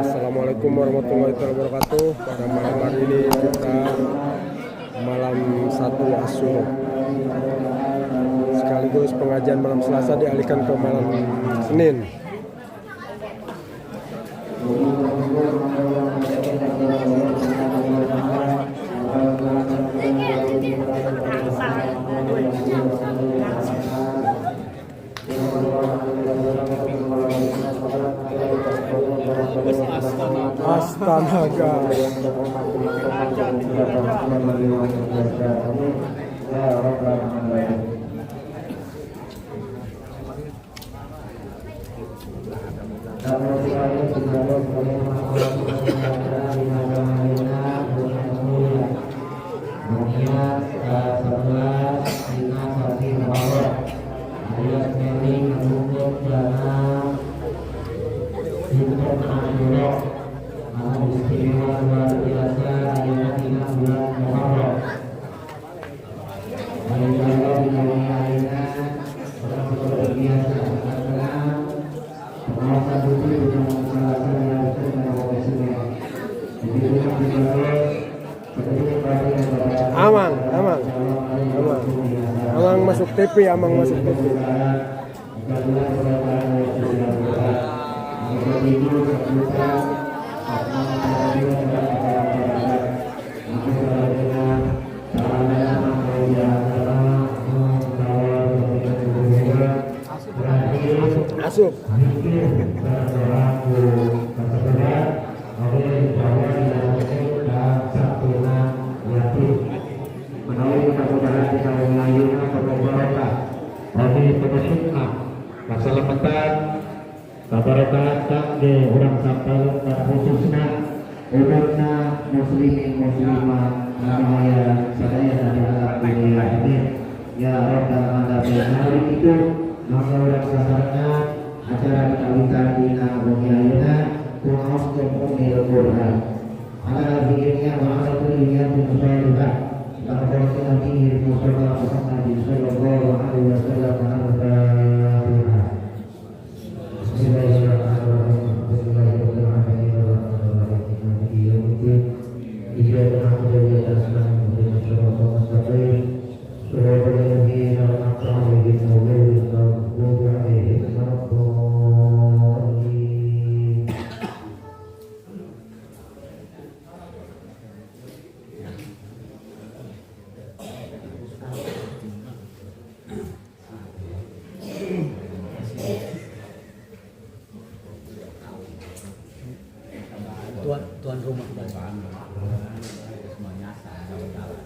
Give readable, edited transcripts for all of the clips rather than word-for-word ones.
Assalamualaikum warahmatullahi wabarakatuh. Pada malam hari ini kita malam 1 Asyura, sekaligus pengajian malam Selasa dialihkan ke malam Senin. Astanaga. Amang, Amang, Amang, Amang masuk TV, Amang masuk TV. Asup. Muslimin muslimah anu sadaya di alam dunia ini ya rabbal alamin. Hari itu mangga urang sasarengan acara dikawitan dina wengi ayeuna ku ngaoskeun Ummul Quran ala zikirnya wa ala kulli niyatin shalihah laqad nabi Mustafa Muhammad sallallahu alaihi wasallam. Al-Fatihah. Bismillahirrahmanirrahim. Alhamdulillahirabbil alamin arrahmanirrahim maliki yaumiddin iyyaka na'budu wa iyyaka nasta'in ihdinas siratal mustaqim siratal ladzina an'amta 'alaihim ghairil maghdubi 'alaihim waladdallin. Tuan tuan rumah.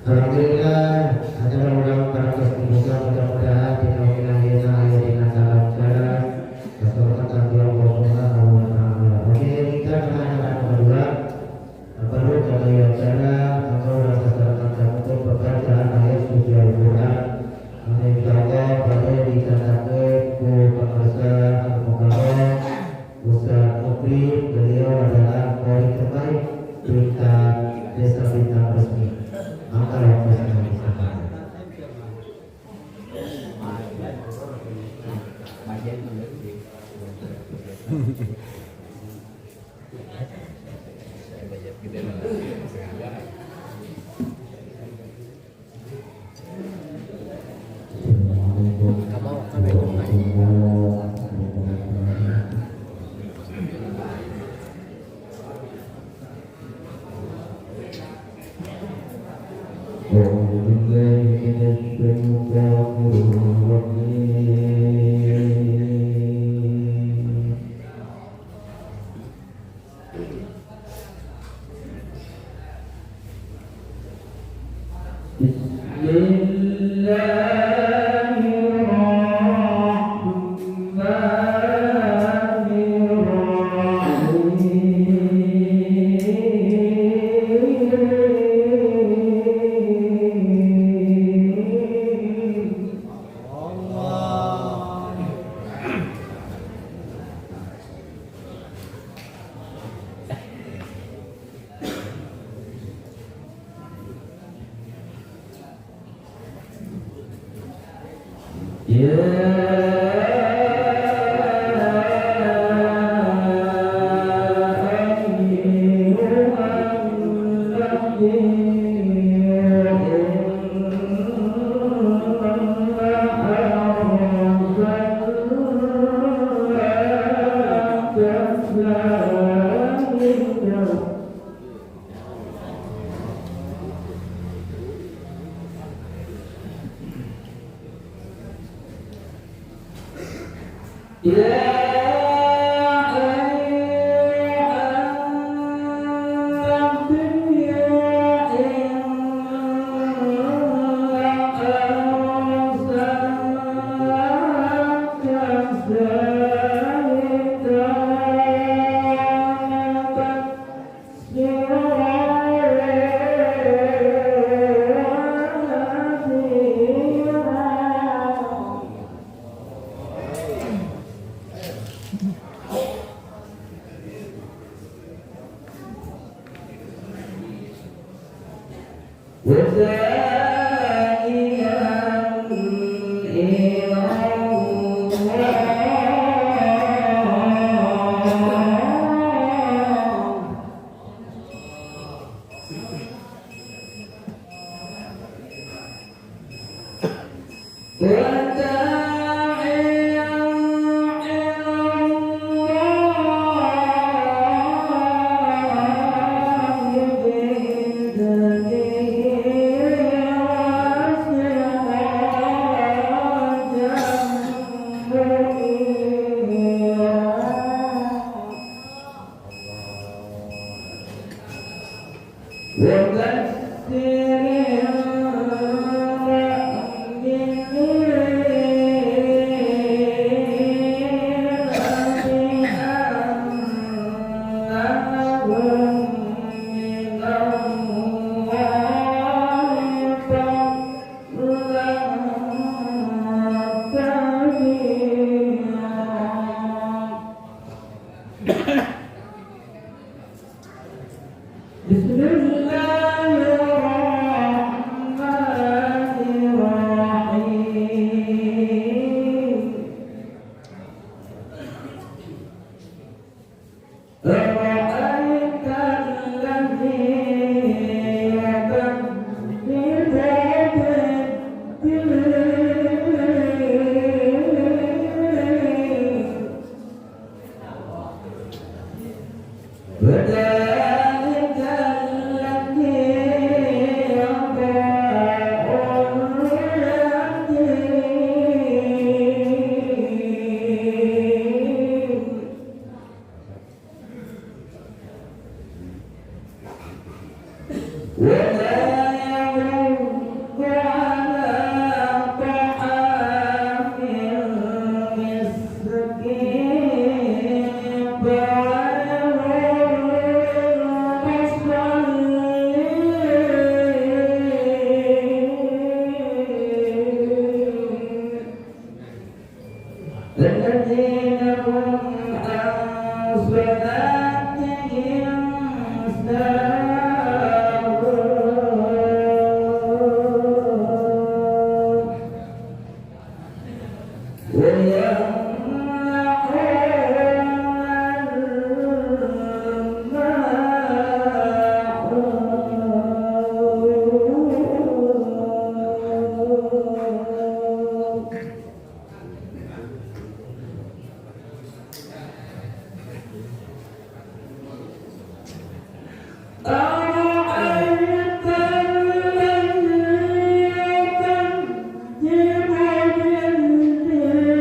Alhamdulillah acara urang parantos dibuka, mudah-mudahan dina wengi ayeuna aya dina kalancaran kaselamatan ti Allah Subhanahu wa taala. Oke, kita ke acara kedua. Baru kalau acara maka urang sasarengan dangukeun pembacaan ayat suci Al-Qur'an. Anu insyaallah badhe dicandakeun ku pangarsa Al-Mukarram Ustaz Mukrim. Beliau adalah qori terbaik tingkat Desa Bintang Resmi. Maka waktu saya. أعوذ بالله من الشيطان الرجيم. أرأيت الذي يكذب بالدين.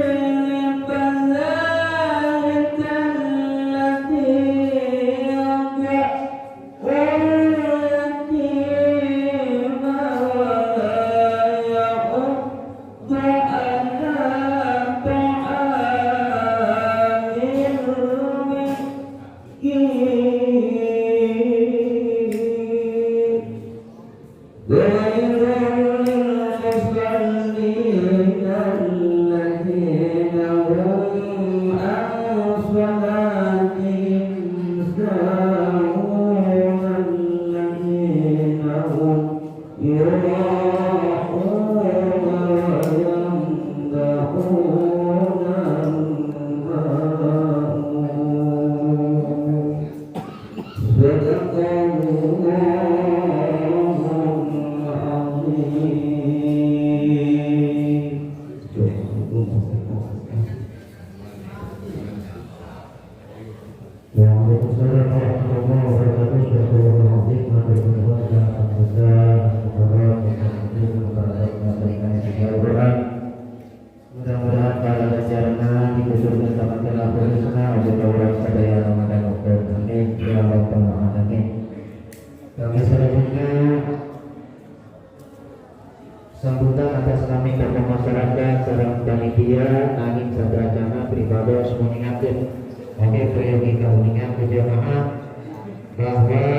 Kami selanjutnya sambutan atas nami tokoh masyarakat sareng panitia nanging sadrajana pribados mengingatkan oke prayogi kauningan ke jamaah bahwa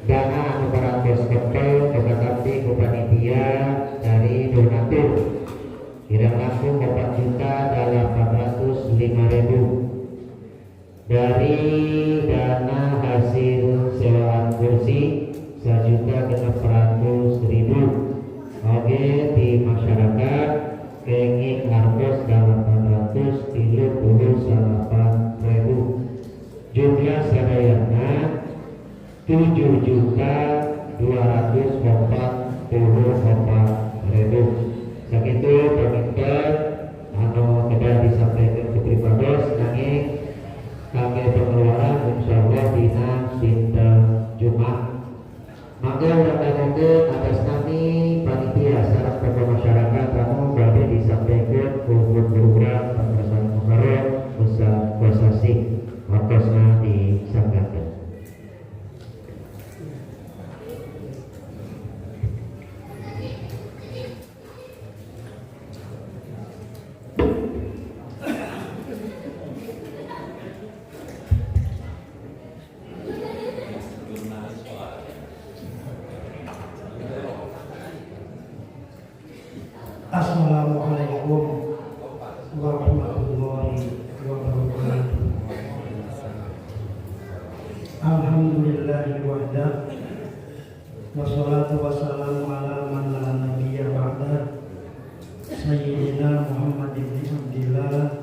dana anu parantos kempel kabatampi ku panitia dari donatur kirang langkung 4.805.000 dari dana hasil sewaan kursi 1.600.000. Oke, di masyarakat kenging artos 839.000, jumlah sadayana 7.244.000. Sakitu panginten anu kedah disampaikan ke pribados, nanging kangge pengeluaran insyaallah dina dinten Jumat. Mangga urang dangukeun atas nami panitia sareng tokoh masyarakat anu bade disampaikan ku urang Pangkersan Mukarram Ustaz Kosasih, waktosna disanggakeun. Assalamualaikum warahmatullahi wabarakatuh. Alhamdulillahi wahda, wassalatu wassalamu ala man la nabiyya ba'da, sayyidina Muhammad ibn Abdillah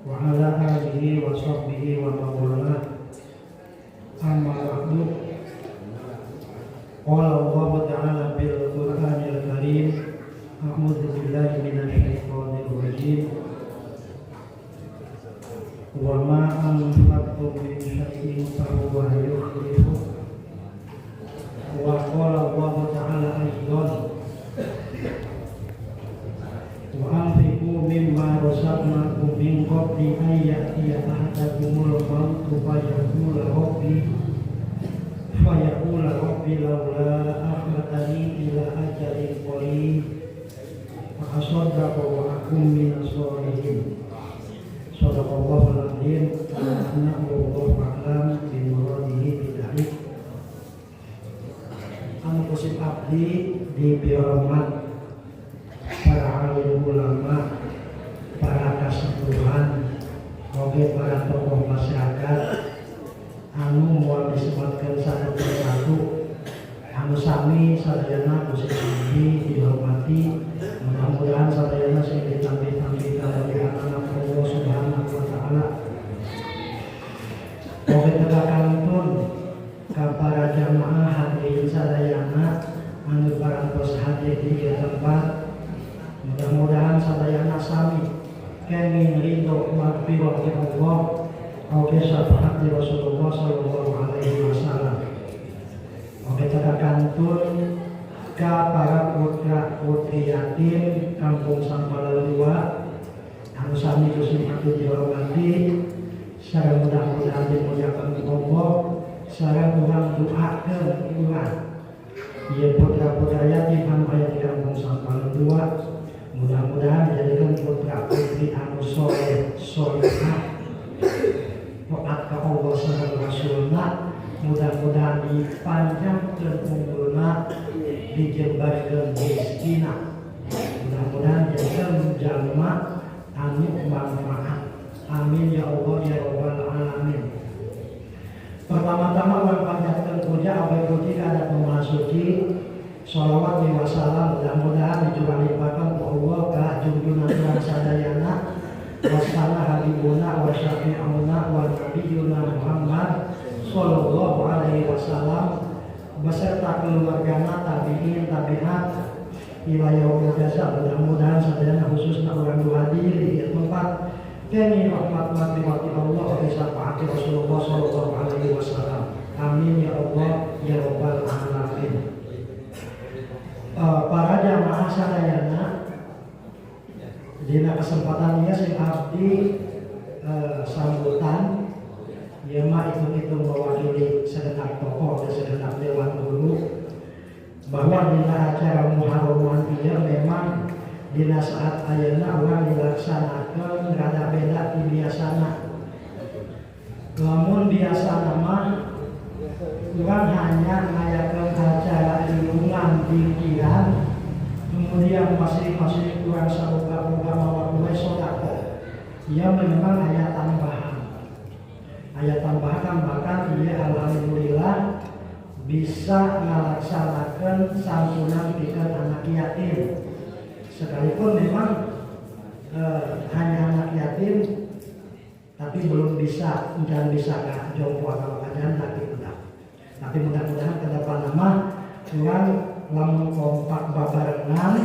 wa ala alihi wa sahbihi wa mawala. Amma ba'du. Qala Allah ta'ala bil Qur'anil Karim, a'udzu billahi minasyaitonir rajim. Wa ma anfaqtum min syai'in fa huwa yukhlifuh. Wa qala Allah ta'ala aidan, wa anfiqu mimma razaqnakum min qabli an ya'tiya ahadakumul mautu fayaqula rabbi laula akhartani ila ajalin qarib fa asaddaqa wa akum minas sholihin. Shadaqallahul azim. Wallahu a'lam bi muradihi bidzalik. Anu kusip abdi dipihormat para alim ulama, para kasepuhan, oge para tokoh masyarakat anu moal disebutkan satu persatu, anu sami sadayana kusip abdi dihormati. Mudah-mudahan sadayana sing ditampi-tampi kemuliaan Allah Subhanahu wa taala. Oge kantun ka para jamaah hadirin sadayana anu parantos hadir di ieu tempat, mudah-mudahan sadayana sami kenging ridho magfirah ti Allah oge syafaat di Rasulullah sallallahu alaihi wasallam. Oge kantun ka para putra putri yatim kampung Sampalan 2 anu sami Gusti abdi dihormati, sareng mudah-mudahan dimuliakan Allah, sareng urang doakeun urang ieu putra-putra yatim anu aya di kampung Sampalan 2, mudah-mudahan dijadikan putra putri anu soleh solehah, taat ka Allah sareng Rasulna, mudah-mudahan dipanjangkeun umurna, dijembarkeun rezekina, mudah-mudahan jadikan jalma anu manfaat. Amin ya Allah ya Rabbal alamin. Pertama-tama urang panjatkeun puja abdi puji ka Maha Maha Suci, sholawat wa salam mudah-mudahan dicurah limpahan ku Allah ka junjungan urang sadayana, wasana habibuna wa syafi'una wa nabiyuna Muhammad sallallahu alaihi wasallam beserta keluargana, tabi'in, tabi'at ila yaumil jaza. Mudah-mudahan sadayana khususna urang nu hadir di tempat kini rahmat mati Allah wa syafaat Rasulullah sallallahu alaihi wasallam. Amin ya Allah ya Rabbal alamin. Para jamaah sadayana, dina kesempatan ieu sing abdi sambutan. Ya mah hitung-hitung mewakili segenap tokoh dan segenap dewan guru bahwa dina acara Muharraman ieu memang dina saat ayeuna urang dilaksanakeun rada beda ti biasana. Lamun biasana mah urang hanya ngayakeun acara irungan dingkiran, kemudian masing-masing urang saboga-boga mawa kue sedekah. Ieu memang aya tambahan. Aya tambahan, bahkan ieu alhamdulillah bisa ngalaksanakeun santunan pikeun anak yatim. Sekalipun memang hanya anak yatim, tapi belum bisa dan bisa ka jompo atau ka janda gitu dah. Tapi mudah-mudahan ke depan mah urang lamun kompak babarengan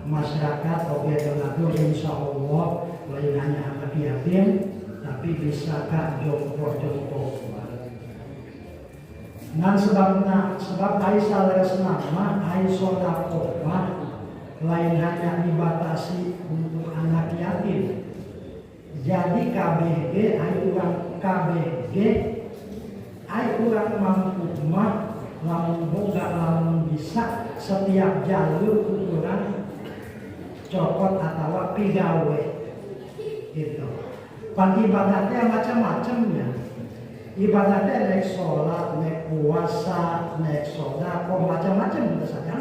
masyarakat oge donatur, insya Allah lain hanya anak yatim tapi bisa ka jompo-jompo. Ngan sebabna sebab ai saleresna mah ai sedekah mah lain hanya dibatasi untuk anak yatim. Jadi KBG ai urang KBG ai urang mampu mah lamun boga, lamun bisa setiap jalur urang cokot atau pigawe gitu. Pan ibadahnya macam-macamnya. Ibadahnya nek sholat, nek puasa, nek sodako, macam-macam bisa saja.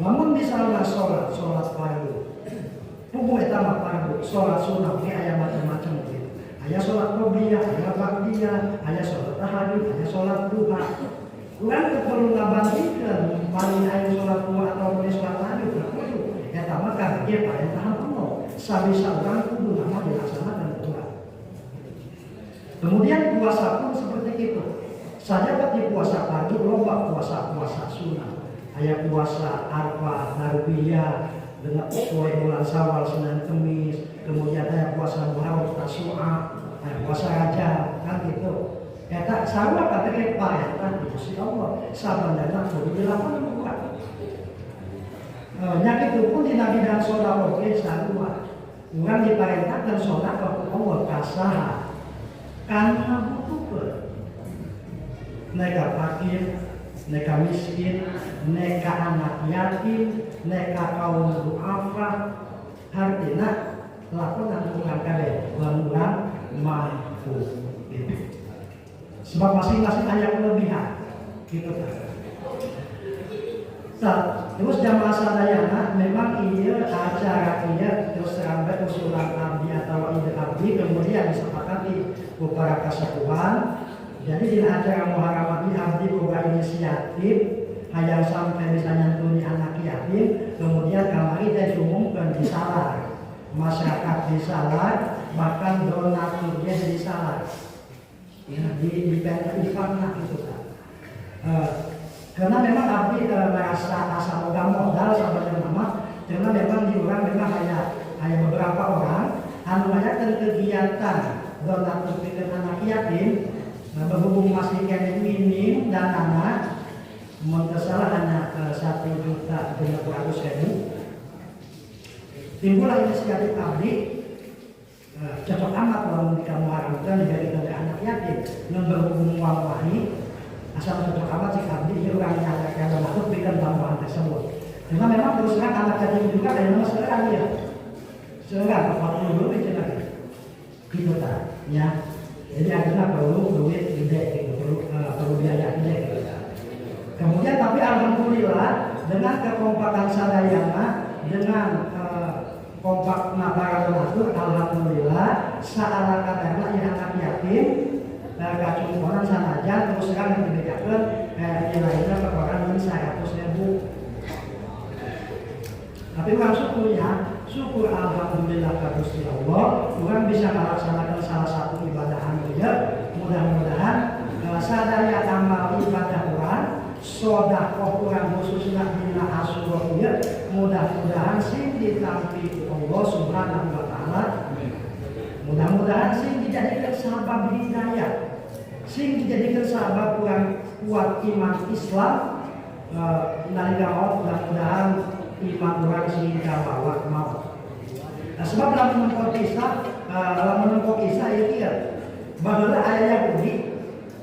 Lamun misalnya sholat, sholat fardu, puguh eta mah fardu, sholat sunnah ge aya macam-macam gitu. Aya sholat qobliyah, aya ba'diyah, aya sholat tahajud, aya sholat duha. Urang teu perlu ngabandingkeun paling aya sholat duha atau sholat tahajud, teu kudu. Eta mah kabeh parentahan Allah. Sabisa urang kudu nama dilaksanakan urang. Kemudian puasa pun seperti itu. Saja ketika puasa fardu loba puasa-puasa sunnah. Aya puasa Arfah, Narbiyah, dengan poe bulan Syawal Senin Kemis, kemudian aya puasa Muharram Tasu'a, aya puasa Rajab, kan gitu. Eta sarua kabeh parentah di Gusti Allah. Sabandarna kudu dilakukan bukan. Nya kitu pun dina bidang sedekah oge sarua. Urang diparentahkan sedekah ku Allah ka saha? Kana butuhkeun. Neka fakir, neka miskin, neka anak yatim, neka kaum duafa, hartina lakonan urang kabeh lamun urang mampu gitu. Sebab masing-masing aya kelebihan gitu kan. Nah, terus jamaah sadayana memang iya acara iya terus sampai usulan abdi atau ide abdi kemudian disepakati ku para kasepuhan. Jadi di acara Muharram ini abdi boga inisiatif hayang sampai bisa nyantuni anak yatim, kemudian kamari teh diumumkan di Salar, masyarakat di Salar, bahkan donaturnya di Salar, ya, di infakna gitu kan. Karena memang abdi merasa asa boga modal sebenarnya mah, karena memang di urang memang hanya hanya beberapa orang anu ngayakeun kegiatan donatur pikeun anak yatim. Nah, berhubung masih keneh minim dan anak mun teu salah hanya 1.600.000, timbullah inisiatif abdi cocok amat lamun di kamuharamkeun dijadikan ke anak yatim. Nu berhubung uang wahi asal cocok amat sih abdi ieu urang nyalakan donatur pikeun tambahan tersebut. Karena memang terus terang anak yatim juga kayak nama seorang ya seorang 40 dulu cenah gitu ta ya. Jadi akhirnya perlu duit gede gitu, perlu biaya gede gitu. Kemudian tapi alhamdulillah dengan kekompakan sadayana, dengan kompak para donatur, alhamdulillah saala kadarna ieu anak yatim kacumponan sanajan terus terang dibedakeun nilainya per orang 100.000. Tapi urang syukur ya, syukur alhamdulillah ka Gusti Allah, urang bisa melaksanakan salah satu ibadah anu ieu. Mudah-mudahan sadaya amal ibadah urang, sedekah urang khususnya dina Asyura ieu, mudah-mudahan sing ditampi ku Allah Subhanahu wa taala. Mudah-mudahan sing dijadikan sabab hidayah, sing dijadikan sabab urang kuat iman Islam, nalika maut mudah-mudahan iman urang sing kabawa maut. Nah, sebab lamun nempo kisah, lamun nempo kisah ieu kieu. Baheula aya Yahudi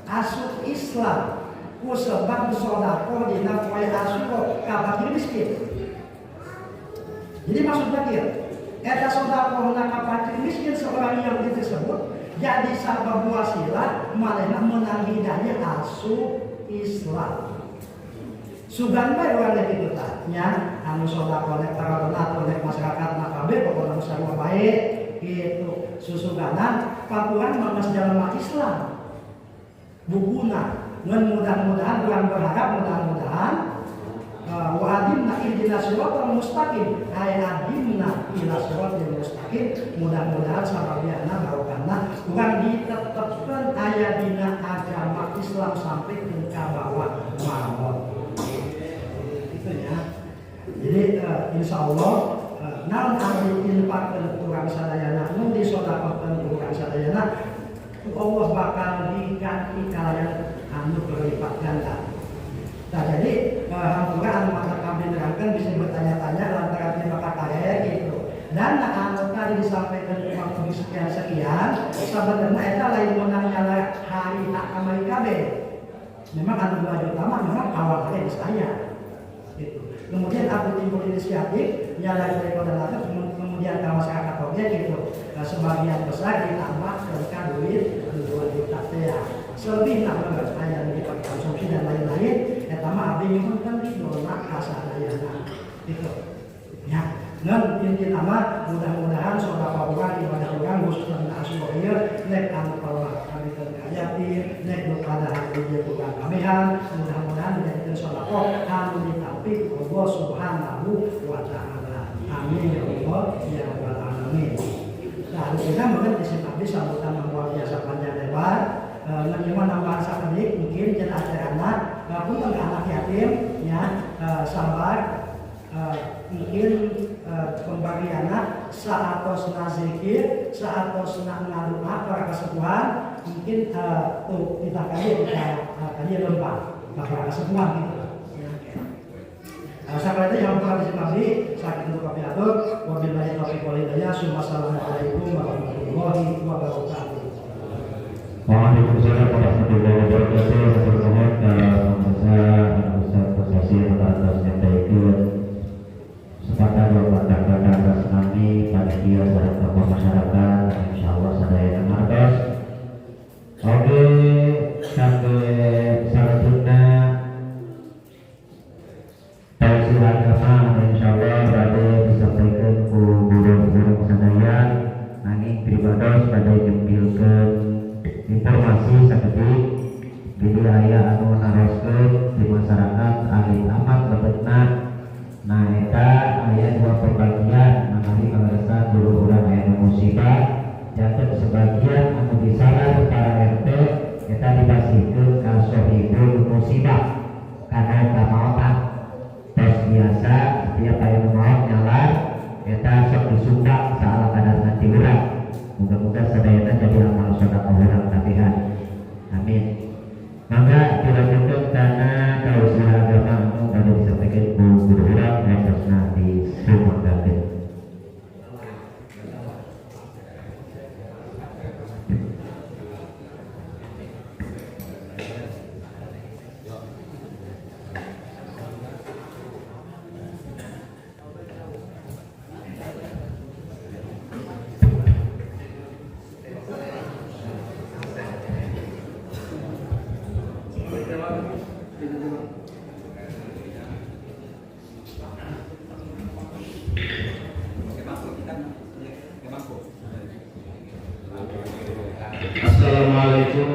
asup Islam ku sebab sedekah dina poe Asyura ka fakir miskin. Jadi maksudnya kieu, eta sedekahna ka fakir miskin seorang Yahudi tersebut jadi sabab wasilah manehna menang hidayah asup Islam. Sugan bae urang teh kitu tah nya, anu sedekah nek paradona atau nek masyarakat na kabeh pokona nu sarua bae gitu. Susuganan pakurang mah geus jalma Islam bukuna ngan mudah-mudahan urang berharap mudah-mudahan wa adimna ihdina siratal mustaqim ay adimna ila siratal mustaqim, mudah-mudahan sababiana barokahna urang ditetepkeun aya dina agama Islam sampai ke bawah maut gitu ya. Jadi insya Allah naon anu diinfakkeun urang sadayana, nu disodaqahkeun urang sadayana, Allah bakal diganti kalayan anu berlipat ganda. Nah jadi hampura anu mata kami nerangkan bisa bertanya-tanya lantaran dia bakal kaya gitu. Dan anu tadi disampaikan waktu sekian-sekian sebenarnya eta lain menang nyala hari hak kamari kabeh. Memang anu 2 juta mah memang awal di saya. Gitu. Kemudian aku timbul inisiatif nyala daripada lagi kemudian ke masyarakat oke gitu. Nah, sebagian besar ditambah ke duit 2 juta teh ya. Selebih nah aya nu dipakai konsumsi dan lain-lain eta mah abdi nyuhunkeun ridona ka sadayana. Gitu. Ya, ngan intina mah mudah-mudahan sedekah urang ibadah urang khususna dina Asyura ieu nek anu palebah kabiteun ka yatim, nek nu padahal ieu kurang kabehan, mudah-mudahan dijadikeun sedekah anu ditampi ku Allah Subhanahu wa taala. Amin ya Allah ya rabbal alamin. Nah, kita mungkin di sini abdi sambutan luar biasa panjang lebar. Menerima nambahan sakedik mungkin cenah acarana punten ka anak yatim ya, sabar, mungkin pembagianna saatosna zikir, saatosna ngadua para kesepuhan, mungkin tuh kita kali kita kali lempang para kesepuhan gitu. Ya. Sakali itu yang telah disimasi, sakit untuk kami atur, wabillahi taufiq wal hidayah, wassalamualaikum warahmatullahi wabarakatuh. Waalaikumsalam warahmatullahi wabarakatuh. Hatur nuhun ka pemirsa Ustaz Kosasi atas nyampaikan sepatah dua patah kata atas nami panitia sareng tokoh masyarakat, insyaallah sadayana ngartos. Oke, sampai salajengna tausiah agama insyaallah bade disampaikan ku guru-guru sadaya, nanging pribados bade nyempilkeun informasi sakedik. Jadi aya anu naroskeun di masyarakat alit amat lebetna. Nah eta aya dua pembagian menawi kaleresan dulu urang aya nu musibah janten sebagian anu disaran para RT eta dipasihkeun ka sohibul musibah kana kamaotan. Tos biasa setiap aya nu maot nyalar eta sok disumbang saala kadar nanti urang. Moga-moga sadayana jadi amal sedekah urang kabehan. Amin. Mangga dilanjutkan karena tausiah agama anu bade disampaikan ku guru urang waktosna disumanggakeun. Assalamualaikum.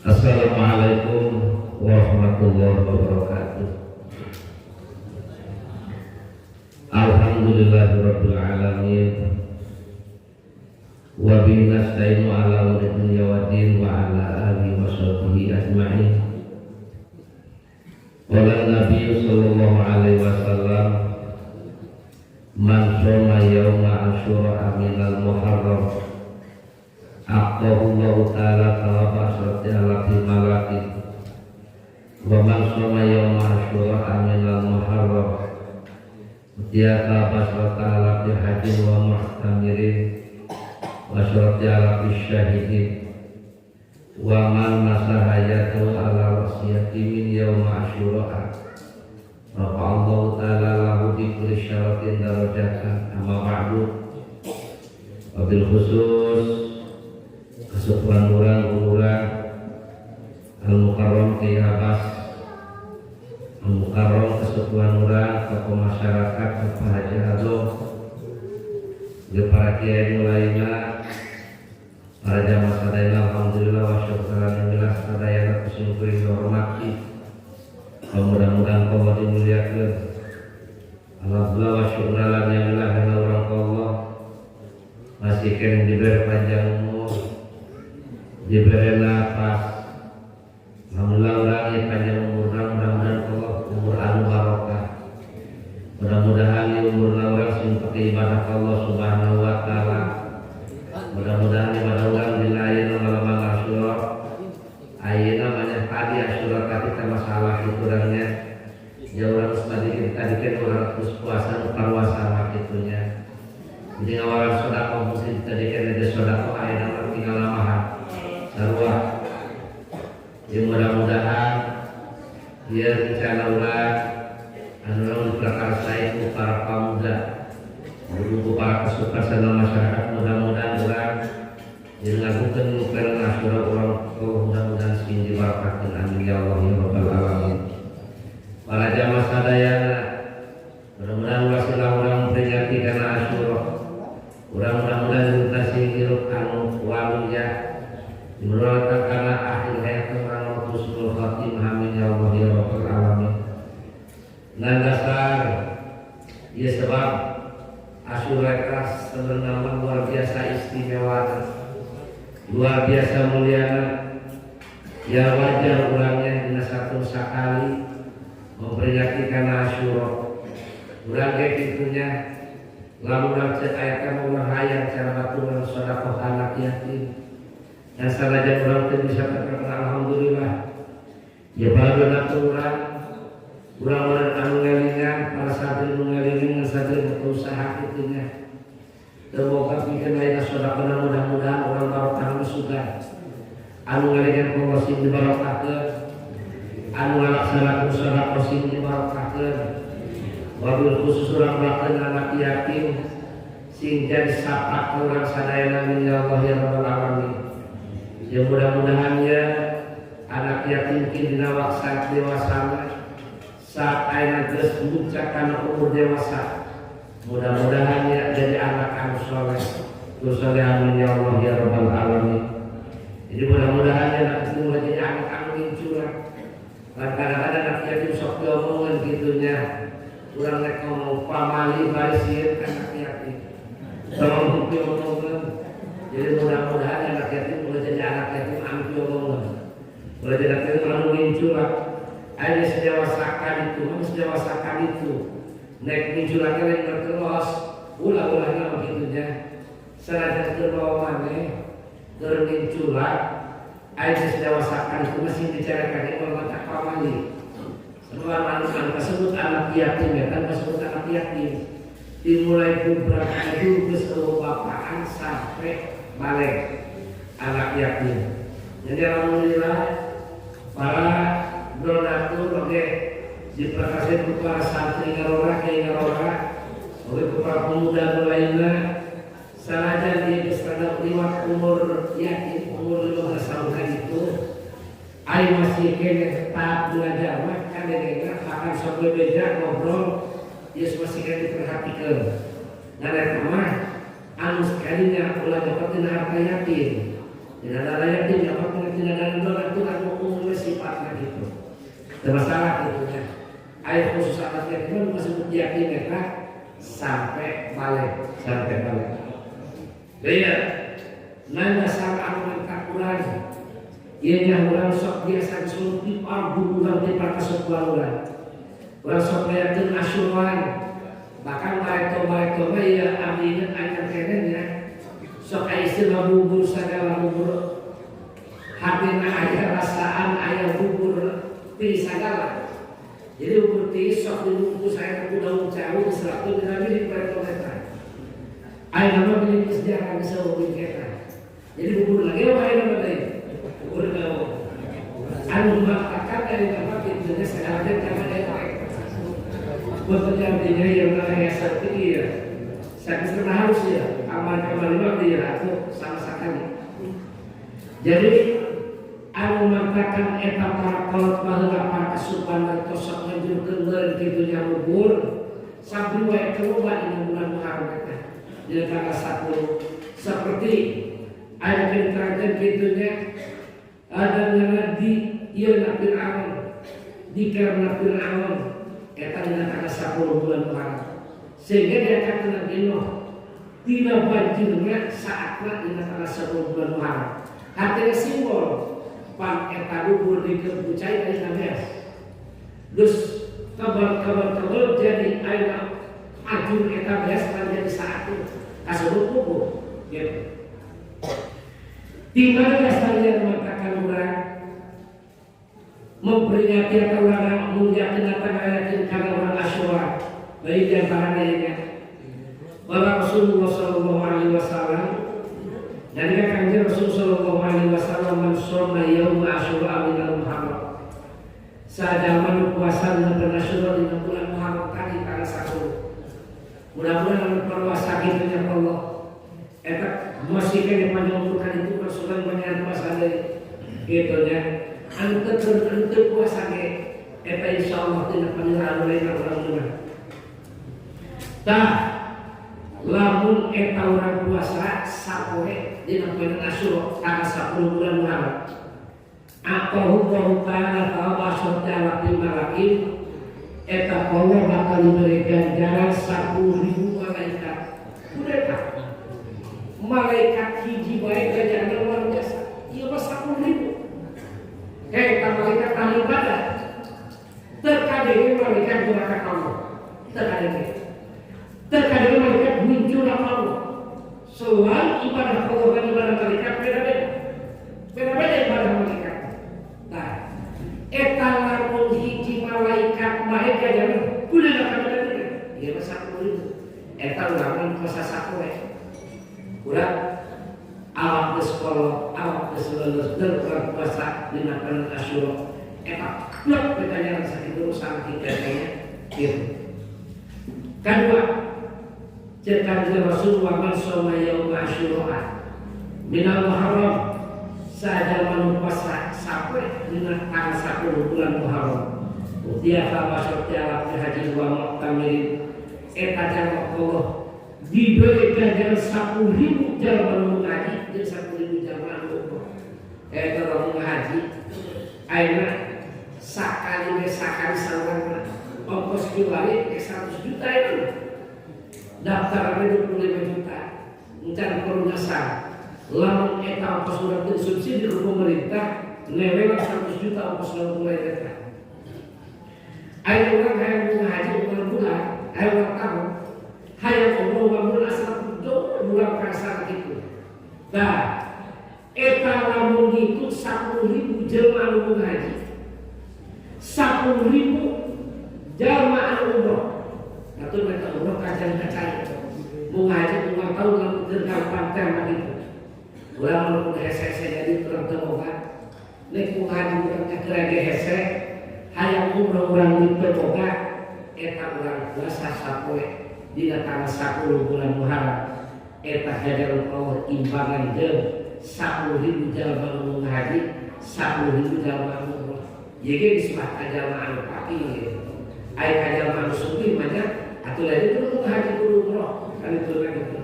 Assalamualaikum warahmatullahi wabarakatuh. Alhamdulillahirabbil alamin. Wa bihi nasta'inu ala umuri dunya waddin wa ala alihi wa sahbihi ajma'in. Qala Nabi sallallahu alaihi wasallam, Man shoma yauma asyura minal muharram aqahu Allah ta'ala thawaba asrati alafi malakin wa man shoma yauma asyura minal muharram dia thawaba asrati alafi hajin wa muhtamirin wa asrati alafi syahidin wa man masaha yadahu ala ra'si yatimin yauma asyura rafa Allah ta'ala lahu bi kulli syaratin darajatan. Amma ba'du, wabil khusus kesukuran urang Al-Mukarram Kiai Abbas Al-Mukarram, kesukuran urang tokoh masyarakat Bapak Haji Ado, para kiai mulaina, para jamaah sadayana, alhamdulillah wa syukuran sadayana ku sim kuring dihormati. Mudah-mudahan Allah dimuliakan. Alhamdulillah wa syukuran yang karena orang Allah masih kena diberi panjang umur, diberi nafas. Alhamdulillah orang yang panjang umur, mudah-mudahan Allah umur anu barokah. Mudah-mudahan umur orang sing pakai ibadah Allah Subhanahu wa taala. Mudah-mudahan ibadah orang dina ayeuna malam Asyura. Ayeuna banyak tadi Asyura tadi kita masalah itu orangnya. Ya orang tadi tadi kan orang terus puasa parwasa gitunya. Jadi ngawaran sedekah mesti tadi kan ada sedekah ayeuna mah tinggal lamahan. Sarua. Ya mudah-mudahan dia rencana urang anu urang diprakarsai ku para pemuda, ku para kesukaan masyarakat, mudah-mudahan urang yang ngagukeun ngupel Asyura urang mudah-mudahan sing dibarokahkeun, amin ya Allah ya rabbal alamin. Para jamaah sadayana, mudah-mudahan wasilah urang memperingati karena Asyura urang mudah-mudahan kita sing hirup anu waluya menurut karena akhir hayat urang husnul khatimah, amin ya Allah ya rabbal alamin. Nah, dasar ya sebab Asyura eta sebenarnya luar biasa istimewa, luar biasa muliana. Ya wajar orangnya dina satu sekali memperingati karena Asyura. Urang ge kitunya, lamun urang cek aya kan urang hayang cara batur urang sedekah anak yatim dan sanajan urang teu bisa terkenal, alhamdulillah ya para donatur urang urang urang anu ngelingan, para santri nu ngelingan, santri nu usaha kitunya. Semoga pikeun ayeuna sedekahna mudah-mudahan urang barokah sugan. Anu ngelingan ku Allah sing dibarokahkeun, anu ngalaksanakeun sedekah sing dibarokahkeun, wabil khusus urang bakeun anak yatim sing jadi sapa urang sadayana, amin ya Allah ya rabbal alamin. Ya mudah-mudahan ya anak yatim kini dina saat dewasa, saat ayeuna geus muncak kana umur dewasa, mudah-mudahan ya jadi anak anu soleh soleh, amin ya Allah ya rabbal alamin. Jadi mudah-mudahan ya anak itu mulai jadi anak anu curah. Kan kadang-kadang anak yatim sok diomongan gitunya, urang rek ngomong pamali bari sieun anak yatim tolong diomongan. Jadi mudah-mudahan anak yatim mulai jadi anak yatim anu diomongan, mulai jadi anak yatim anu mincurah. Ayo sedewasakan itu, sedewasakan itu naik mincurahnya lain berkelos ulah-ulahnya begitunya. Sanajan keur bawa maneh keur mincurah, ayo sedewasakan itu masih bicarakan itu mata pamali. Semua anu tersebut anak yatim ya kan, tersebut anak yatim dimulai beberapa itu geus bapaan sampai balik anak yatim. Jadi alhamdulillah para donatur oke diprakarsai ku para santri ngarora, kiai ngarora oke ku para pemuda lainnya. Sanajan dia geus rada liwat umur yatim, umur 15 tahun itu, ayo masih kene tahap belajar mah kan kadang akan sok bebeja ngobrol ya masih kene diperhatikan. Nah, eta mah anu sekalinya ulah dapat harta yatim. Dina dana yatim dapat dina dana donatur anu umumnya sifatnya gitu. Tidak masalah gitu ya. Ayo khusus anak yatim masih yatim eta sampai balik, sampai balik. Iya, nah dasar anu minta urang. Ieu nya urang sok biasa disuruh di urang di parkasukuan urang. Urang sok ngayakeun Asyuraan. Bahkan bareto-bareto Pareto mah ya abdi inget anyar keneh ya. Sok aya istilah bubur sagala bubur. Hatina aya rasaan aya bubur tiis sagala. Jadi bubur tiis sok dibungkus aya ku daun cau diserapkeun dina bilik pareto eta. Aya nama bilik geus jarang bisa bubur eta. Jadi bubur lagi apa aya nama deui? Bubur gawo. Anu matakan dari tempat itu segala teh karena eta. Betulnya artinya yang namanya seperti iya. Saya pernah harus ya, amal-amal itu dia aku sama sekali. Jadi anu matakan eta para kolot baheula para kasupan tosok ngajurkeun meureun kitu nya bubur sampai wae keluar dina bulan Muharram eta. Dina tanggal 10 seperti ada diterangkan kitu nya ada ngana di ieu na Fir'aun di karena Fir'aun eta dina tanggal 10 bulan Muharram sehingga dia kata Nabi Nuh dina banjirna saatna dina tanggal 10 bulan Muharram. Artinya simbol pan eta bubur dikeun cai dari beas. Terus kabar-kabar jadi ayeuna ajur eta beas kan jadi saat itu kasebut bubur gitu. Di mana dasarnya mengatakan orang memperingati atau orang muliakan atau ngayakin karena orang Asyura baik di antara lainnya bahwa Rasulullah Shallallahu Alaihi Wasallam dan kanjeng Rasul Shallallahu Alaihi Wasallam man shoma yaum Asyura minal Muharram saja puasa dina Asyura dina bulan Muharram tadi tanggal 1. Mudah-mudahan puasa kitu nya Allah eta masih kene panjang umur kan itu Rasulullah banyak puasa deui kitu nya anu teu anu teu puasa ge eta insyaallah dina panggilan lain urang meunang. Tah lamun eta urang puasa sapoe dina poe Asyura tanggal 10 bulan Muharram atau Allah ta'ala thawab asyrati alafin malakin eta Allah bakal diberi ganjaran 10.000 malaikat. Mereka malaikat hiji bae ganjaran luar biasa. Ieu mah 10.000. Hei, malaikat ahli ibadah. Terkadang malaikat durhaka Allah. Terkadang. Terkadang malaikat muncul Allah. Selain ibadah Allah dan ibadah malaikat beda-beda. Beda-beda ibadah malaikat. Nah, eta lamun hiji malaikat bae ganjaran kudu beda-beda. Ieu mah 10.000. Eta urang puasa sapoe. Urang awak geus kolot, awak geus leuleus dan urang puasa dina bulan Asyura. Eta plek ganjaran sakitu saking gandanya gitu. Kedua, cek kanjeng Rasulullah man shoma yaum Asyura minal Muharram saja manu puasa sampai dina tanggal 10 bulan Muharram. Utia fa masyarakat ala haji wa mu'tamirin eta jalma Allah diberi ganjaran 10.000 jalma nu ngaji jeung 10.000 jalma anu umroh. Eta lamun ngaji ayeuna sakali ge sakali saurang ongkos kiwari ge 100 juta itu. Daftarannya 25 juta. Encan pelunasan. Lamun eta ongkos urang teu subsidi ku pemerintah newe 100 juta ongkos lamun mulai eta. Ayo urang hayang ngaji bulan bulan, ayo urang tahun, hayang umroh bulan asal jauh bulan kasar gitu. Nah, eta lamun ngikut 10.000 jelma anu ngaji, 10.000 jalma anu umroh. Atau mereka umroh kacang kacang. Mau ngaji ulang tahun lamun keur gampang teh gitu. Urang lamun hese-hese jadi urang teu boga. Nek mau ngaji urang teh keur ge hese, hayang umroh urang teu boga, eta urang puasa sapoe dina tanggal 10 bulan Muharram. Eta ganjaran Allah imbangan jeung 10.000 jalma anu ngaji, 10.000 jalma anu umroh. Ieu ge geus mah ka jalma anu fakir. Aya ka jalma anu sugih mah nya atuh lain kudu ngaji kudu umroh kan itu gitu.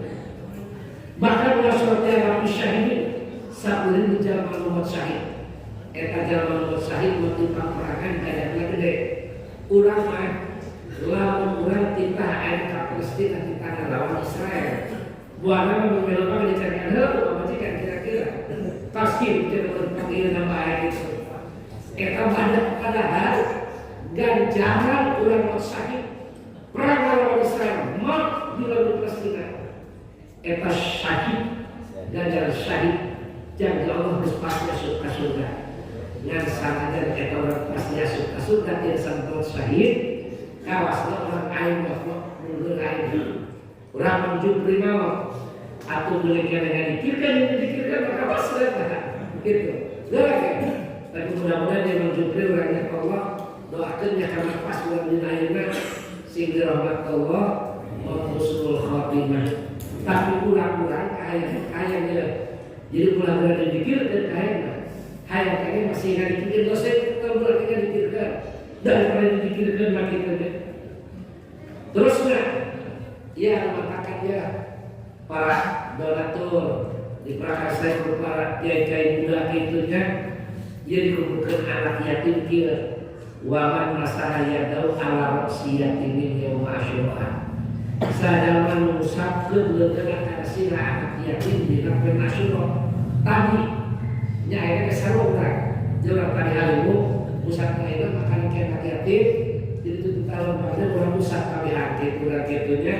Bahkan wasratnya rapi syahidin 10.000 jalma anu syahid. Eta jalma anu syahid mati peperangan kayakna gede. Urang mah lamun urang titah aya ka Palestina titah ngalawan Israel. Buana mah memang dicarikan heula pamajikan kira-kira. Taskim cenah panggil nama aya itu. Eta pada padahal ganjaran urang syahid Perang lawan Israel, maut di laut Palestina. Eta syahid, ganjar syahid, janji Allah geus pasti asup ka surga. Ngan sanajan eta urang pasti asup ka surga tidak sampai syahid, kawasna urang aing mah mundur aing. Urang menjupri maut atau mereka dengan dikirkan, dikirkan maka pasrah gitu. Doakan. Tapi mudah-mudahan dia menjupri orangnya Allah, doakan ya karena pas bulan dina ayeuna sing dirahmat Allah wa husnul khatimah. Tapi kurang-kurang kaya kaya dia. Jadi kurang-kurang dikirkan kaya hayang kaya masih nggak dikirkan dosa kurang nggak dikirkan daripada dikirkan makin gede. Terus nggak? Ya mengatakan ya para donatur di prakarsai para kiai-kiai muda itunya dia dikumpulkan anak yatim kia waman masaha yadau ala roksi yatimin yauma asyura sadaman ngusapkeun leukeuna kana sirah anak yatim di poe Asyura tadi nya aya ge sarua urang jeung tadi halimu ngusap itu makan ke anak yatim jadi tutup tahun pada urang ngusap kabehan kitu urang kitunya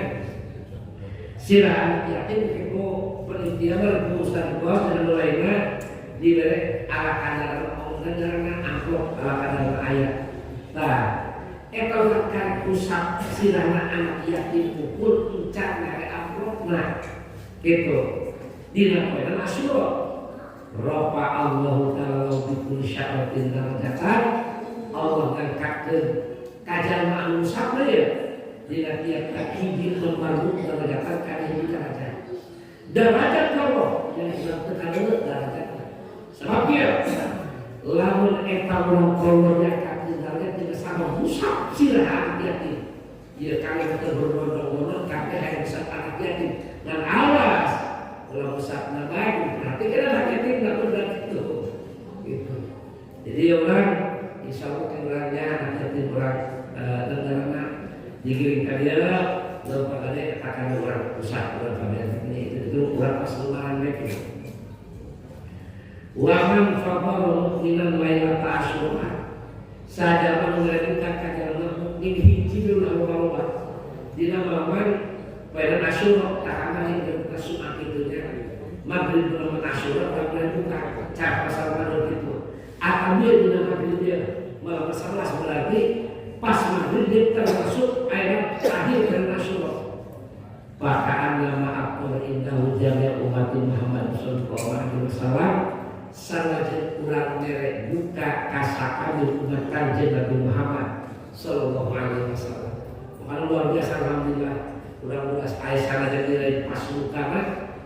sirah anak yatim ku penelitian ku Ustaz Bos dan lainnya diberi ala kadar omongan ngaranna amplop ala kadar ayat. Nah, eta urang karek usap sirahna anak yatim ukur encan mere amplopna gitu. Dina poe Asyura Rafa Allahu ta'ala bi kulli sya'ratin darajatan Allah ngangkatkeun ka jalma anu ngusapna ya dina tiap hiji lembar darajatan kana hiji derajat. Derajat Allah yang sedang tekan derajat. Sebab dia lamun eta urang Allah diangkatkeun derajat tidak sama musab sirah anak yatim. Ya kami kita berbondong-bondong kabeh hayang musab anak yatim. Dan awas kalau musabna baik berarti kan anak yatim nggak berat itu. Gitu. Jadi orang insya Allah orangnya anak yatim orang negarana digiring ka dieu lalu pagade akan orang usah orang kabeh ini itu orang pas lebaran mereka. Wa man fadara mu'minan lailata asyura sadama ngalakukan ka jalma mukmin hiji ulah loba-loba dina malaman pada Asyura tak kamari dan Sumat itu nya maghrib malaman Asyura tak boleh buka cara pasar maghrib itu atau dia dina maghrib dia malam 11 berarti pas maghrib dia termasuk ayat akhir dari Asyura. Bahkan nama aktor indahu jami'a umat Muhammad sallallahu alaihi wasallam sanajan urang mere buka kasakabil umat Kanjeng Nabi Muhammad sallallahu alaihi wasallam. Makanya luar biasa alhamdulillah. Urang ulas aya sanajan nilai pas buka mah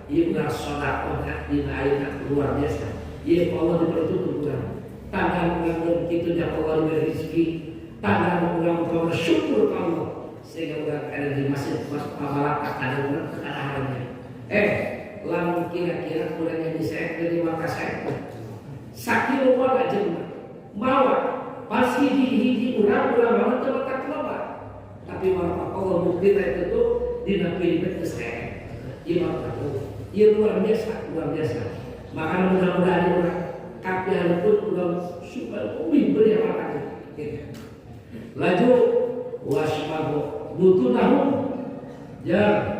ieu urang sedekahna dina ayeuna luar biasa. Ieu Allah dipertutup urang. Tanggal urang kitu nya Allah diberi rezeki. Tanggal urang umpama syukur ka Allah sehingga urang ada di masjid pas pamalatak ada urang teu kadaharannya. Lamun kira-kira kurangnya di saya ke lima kasek sakilo wae jelema mawa pas hiji-hiji urang urang banget teu matak loba tapi malah Allah bukti itu tuh dina pilih geus saya ieu mah ieu luar biasa luar biasa. Maka mudah-mudahan urang kabeh pun urang supaya lebih beri apa gitu. Laju wasmahu butunahum ya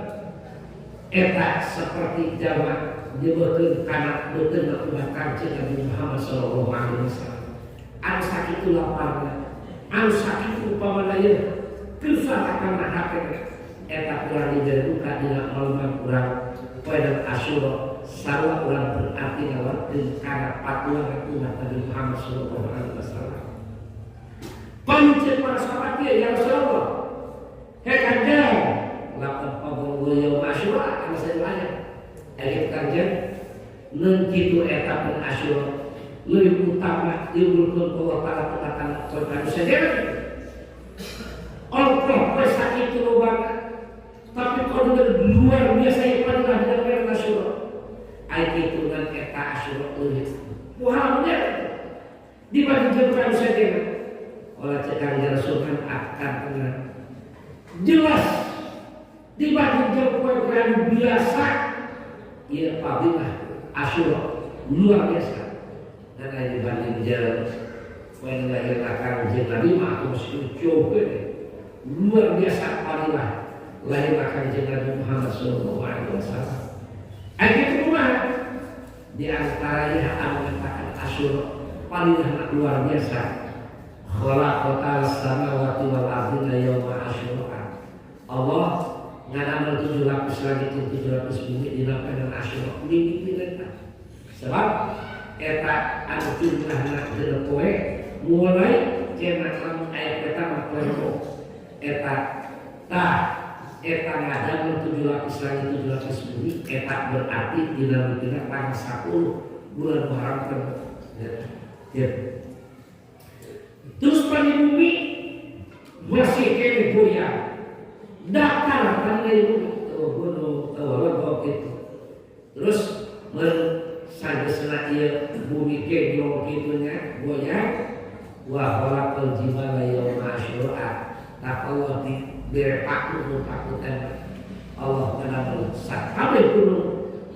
eta seperti jamak nyebutkeun kana beuteung umat Kanjeng Nabi Muhammad sallallahu alaihi wasallam. Anu sakitu laparna, anu sakitu upamana ieu kersarakan hate eta kurang diberi duka dina malam urang poe Asyura sarua urang berarti ngawarkeun kana patuangan umat Nabi Muhammad sallallahu alaihi wasallam. Pancen para sahabat ya Rasulullah. Hei Kanjeng, laqad fadlallahu yaum Asyura anu saya banyak. Ayat Kanjeng neun kitu eta pun Asyura leuwih utama diunggulkeun ku Allah Ta'ala tentang surga saja. Allah poe sakitu lobana tapi kalau luar biasa yang paling dina poe Asyura. Ayat itu dan eta Asyura leuwih. Muhammadnya dibanding jeung kanu saja. Oleh cekang Rasul akan tenang jelas dibanding jeung poe biasa ieu fadilah Asyura luar biasa dan lain dibanding jeung poe lahir Kanjeng Nabi mah aku mesti jauh. Luar biasa fadilah lahir Kanjeng Nabi Muhammad sallallahu alaihi wasallam. Aya kumaha? Di antara ya anu mengatakan Asyura fadilah luar biasa. Khalaqatal samawati wal ardi yauma Asyura. Allah ngadamel tujuh lapis langit dan tujuh lapis bumi dina poe Asyura. Mimpi eta. Sebab eta anu jumlahna genep poe mulai cenah lamun aya eta mah poe eta tah eta ngadamel tujuh lapis langit tujuh lapis bumi eta berarti dina dina tanggal 10 bulan Muharram teh. Ya. Ya. Terus pada bumi masih kene goyang. Datar kan dari bumi, oh, gunung, oh, legok gitu. Terus men sagesna ieu bumi geglong kitu nya goyang, wa khalaqal jibala yauma asyura. Tak Allah dibere paku nu paku teh Allah ngadamel sakabeh gunung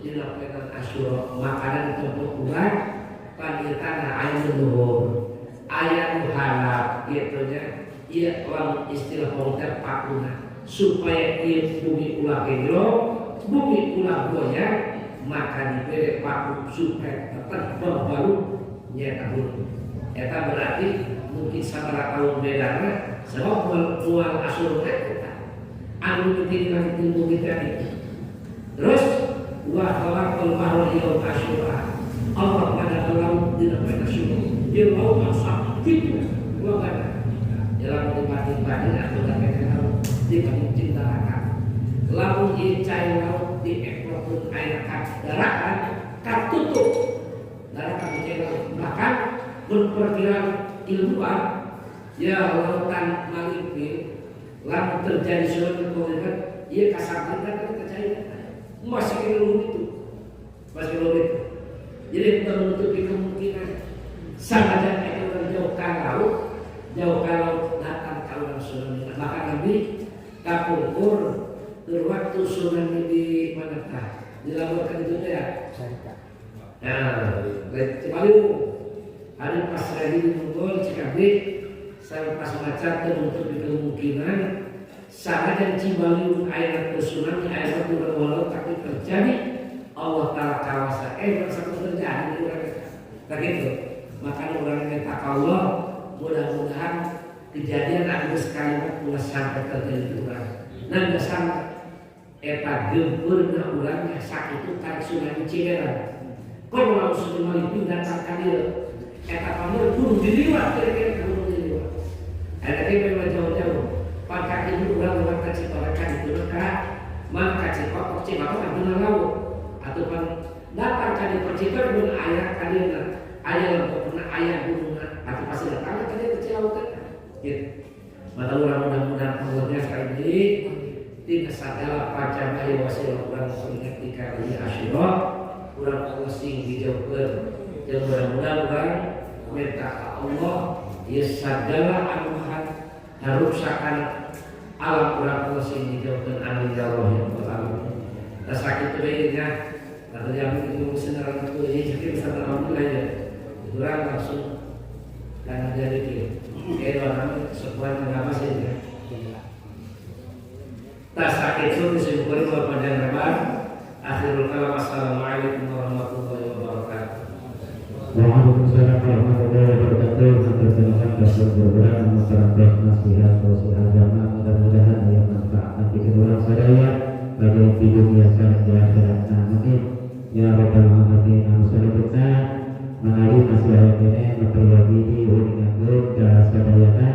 dina poe Asyura makanan ditempuh urang pan ieu tanah aya nu luhur aya nu handap kitu nya ieu lamun istilah teh pakuna supaya ieu bumi ulah geglong bumi ulah goyang maka diberi paku supaya tetap berbalu nyata gunung eta berarti mungkin sabaraha tahun bedana sebab moal Asyura teh eta anu mimiti langit jeung bumi tadi. Terus wa khalaqal bahra yaum Asyura. Allah pada laut dina poe Asyura di laut asap gitu luar dalam dibanding-banding atau tak laut dibanding cinta daratan lamun ieu cai laut dieklokkeun air ka daratan katutup daratan cai laut. Bahkan berperkiraan ilmuwan ya lautan Malipil lamun terjadi tsunami kan ieu kasampingkan kan ke cai masih ilmu itu masih ilmu itu. Jadi bukan menutupi kemungkinan sanajan itu orang jauh ke laut, jauh ke laut datang ke orang tsunami. Bahkan Nabi kapungkur waktu tsunami di mana tah dilaporkan itu ya. Nah, Cibaliung ada pas lagi di Bogor Cikabdi saya pas maca menutupi kemungkinan sanajan Cibaliung air tsunami air turun walau tapi terjadi Allah Ta'ala kawasa satu terjadi di orang tak gitu. Maka orang minta Allah mudah-mudahan kejadian anu sekali ulah sampai terjadi di urang. Nah, geus sampai eta gempeurna urangnya sakitu karek tsunami Ciherang. Kono lamun tsunami datang ka dieu eta pamur kudu diliwat kira-kira kudu diliwat. Eta ge memang jauh-jauh. Pangkat itu urang lewat ka Citorek ka ditu ka mana ka Cipatok, Cipatok anu laut. Atau pan datang ka dieu Citorek mun aya ka dieu aya lembokna aya gunungna atau pasti datang ka dieu ke Cilautan. Gitu. Maka urang mudah-mudahan Allahnya sekali ini tidak segala pancamaya wasilah urang memperingati kali Asyura urang Allah sing dijauhkeun dan mudah-mudahan urang minta ka Allah ya segala anu haruksakan alam urang Allah sing dijauhkeun, amin ya Allah ya rabbal alamin. Nah, sakitu deui nya. Nah, yang itu senaran itu ini jadi bisa alhamdulillah ya. Urang langsung karena jadi gitu. Kayak sebuah apa sih ya? Tas sakitu disyukuri bahwa panjang lebar. Akhirul kalam, assalamualaikum warahmatullahi wabarakatuh. Waalaikumsalam warahmatullahi wabarakatuh. Hatur nuhun kasih program masyarakat nasihat sosial agama, mudah-mudahan aya manfaat bikin urang sadaya bagi di dunia sareng di akhirat. Amin ya rabbal alamin. Anu selanjutnya menawi masih aya keneh memperyogi diuningakeun ka sadayana.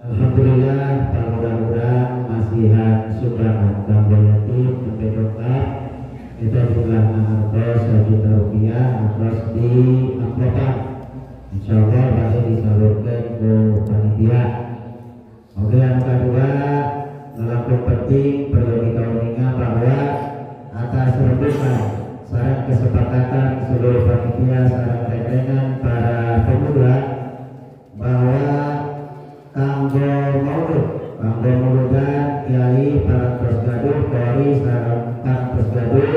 Alhamdulillah urang-urang masihan sumbangan kanggo yatim sampai dongkap itu jumlahna artos Rp1 juta artos di amplopan, insyaallah bakal disalurkan ke panitia. Oke, yang kedua langkung penting perlu kita uninga bahwa atas rembukan sareng kesepakatan seluruh panitia sareng rentengan para pemuda bahwa kanggo maulud, kanggo mauludan kiai parantos gaduh kori sareng parantos gaduh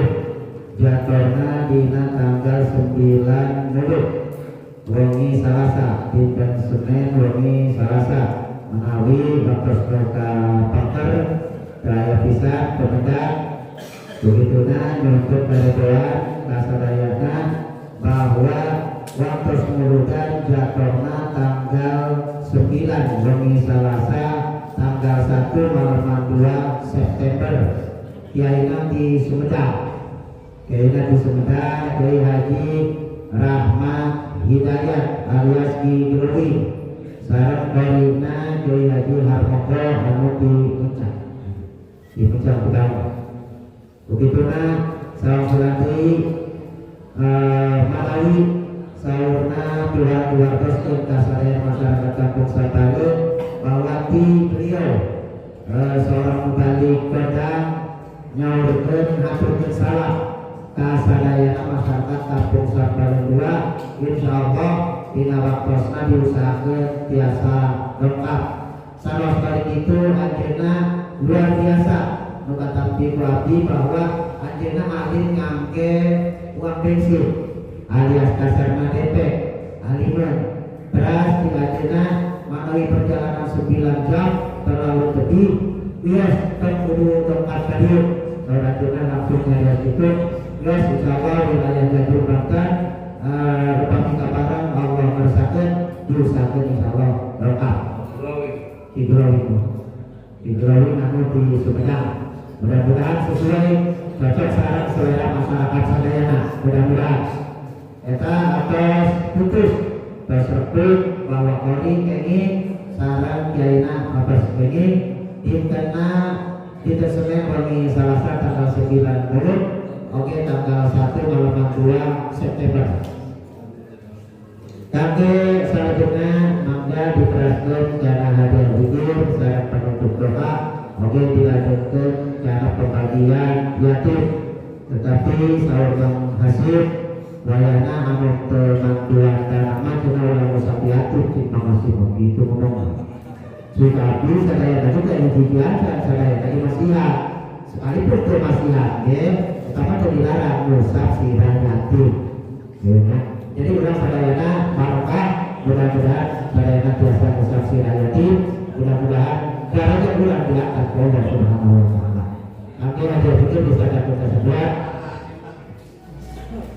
jadwalna dina tanggal 9 Mulud wengi Salasa, dinten Senin wengi Salasa. Menawi waktu ka paker raya pisan pemendak begituna nyuhunkeun karedoan ka sadayana bahwa waktu muludan jatuhna tanggal 9 wengi Salasa tanggal 1 malam 2 September. Kiaina di Sumedang, Kiaina di Sumedang, Kiai Haji Rahmat Hidayat alias Ki Glowing sareng korina Kiai Haji Harmoko anu di Puncak, di Puncak Betawi. Begituna salam selati Malawi saurna Tuhan diwartoskeun ka sadaya masyarakat kampung Sampaleun bahwa ti beliau seorang mubalik kondang nyaurkeun haturkeun salam ka sadayana masyarakat kampung Sampaleun 2. Insyaallah dina waktosna diusahakeun tiasa lengkap. Salah kali itu anjeunna luar biasa nu katampi ku abdi bahwa anjeunna ahli ngangge uang bensin alias kasarna DP aliman beras di anjeunna manawi perjalanan 9 jam terlalu pedih wios tong kudu tongkat ka dieu. Kalau anjeunna langsung nyarios kitu wios insyaallah wilayah Jajur Banten upami kaparang Allah ngersakeun diusahakeun insyaallah lengkap. Di Glowing, di Glowing anu di Sumedang. Mudah-mudahan sesuai cocok sareng selera masyarakat sadayana. Mudah-mudahan eta atos putus tos rebut bahwa kori kenging sareng kiaina atos kenging dintenna dinten Senin wengi Salasa tanggal 9 Mulud oke tanggal 1 malam 2 September. Kangge salajengna mangga diteraskeun kana hadiah zikir sareng penutup doa oke dilanjutkeun kana pembagian yatim. Tetapi saur Kang Hasyim wayahna anu teu mantuan kana mah cenah ulah ngusap yatim cik Mang Hasyim gitu ngomong. Jika abdi sadayana juga hiji acan sadayana ge masihan sekalipun teu masihan ge eta mah teu dilarang ngusap sirah yatim. Ya, jadi urang sadayana barokah mudah-mudahan sadayana tiasa ngusap sirah yatim, mudah-mudahan darahnya urang diangkat Allah Subhanahu wa taala. Oke, ada pikir bisa dapat sebuah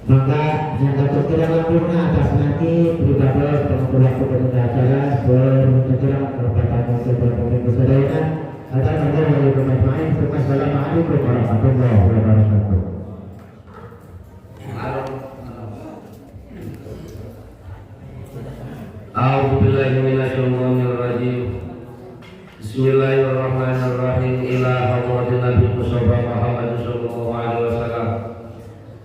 maka yang dapat tidak lampurna atas nanti pribadi pengumpul waktu penunda acara berjalan kepada pemimpin sadayana atas nama dari pemain. Assalamualaikum warahmatullahi wabarakatuh. A'udzu billahi minasyaitonir rajim. Bismillahirrahmanirrahim. Ila hadratin Nabi Mustafa Muhammad sallallahu alaihi wasallam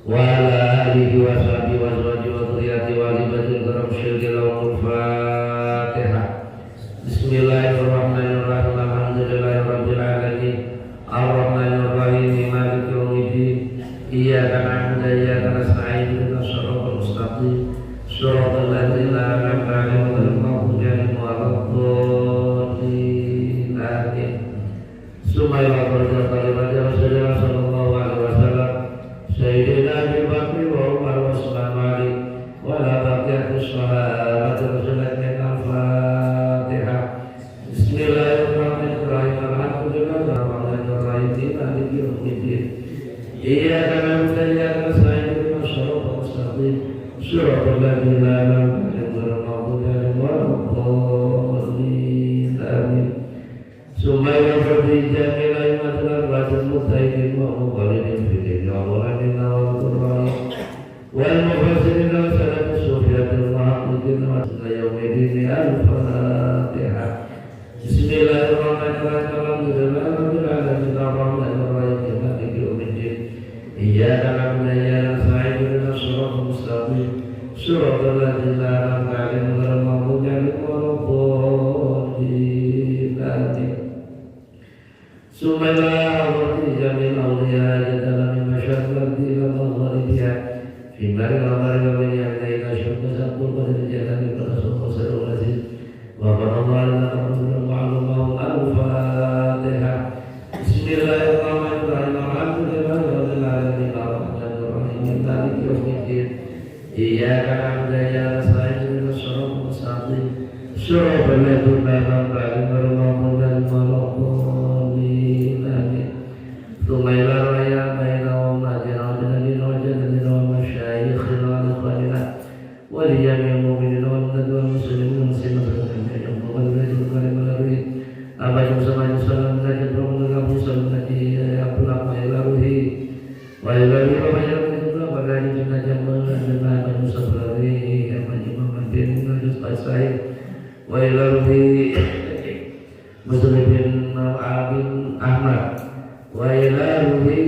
wa ala alihi wa sahbihi wa azwajihi wa dzurriyyatihi wa ahli baitihi karam syirki lahumul Fatihah. Bismillahirrahmanirrahim. Alhamdulillahi rabbil alamin. Arrahmanirrahim. Maliki yaumiddin. Iyyaka na'budu wa iyyaka nasta'in. Ihdinas siratal mustaqim. Siratal ladzina an'amta 'alaihim ghairil maghdubi 'alaihim waladdallin. Amin. Summa ila qawli Rasulullah sallallahu alaihi wasallam Sayyidina Abi Bakr wa Umar wa Utsman wa Ali wa ala baqiyatis sahabati Rasulullah al-Fatihah. Bismillahirrahmanirrahim. Alhamdulillahirabbil alamin. Maliki yaumiddin. Iyyaka na'budu wa iyyaka nasta'in. Ihdinas siratal mustaqim. Siratal ladzina an'amta 'alaihim ghairil maghdubi 'alaihim waladdallin. Amin. Summa ila fardhi jami'il a'immatil arba'atil mujtahidin wa muqallidin fi dini wa mawlanina wal qur'an wal mufassirin wa salafis sufiyatil muhaqqiqin wa ila yaumiddin. Al-Fatihah. Bismillahirrahmanirrahim. Alhamdulillahi rabbil alamin. Arrahmanir rahim. Maliki yaumiddin. Iyyaka na'budu wa iyyaka nasta'in. Ihdinas siratal mustaqim. Siratal ladzina an'amta 'alaihim ghairil maghdubi 'alaihim waladdallin. Amin. Summa ila hadrati jami'il awliya jadala min masyariqil ardi ila magharibiha fi maril amri wa min yamina ila syamsi sabul qadri jalali wa rasulullah sallallahu alaihi wa sallam wa ma'lumahu al-Fatihah. Bismillahirrahmanirrahim. Alhamdulillahi rabbil alamin. Arrahmanir rahim. Maliki yaumiddin. Iyyaka na'budu wa iyyaka nasta'in. Ihdinas siratal mustaqim. Siratal ladzina an'amta 'alaihim إلى ريان وأمهاتنا وجدنا وجدتنا ومشايخنا وإخواننا ولجميع المؤمنين والمؤمنات والمسلمين والمسلمات Muslim bin Ahmad wa ila ruhi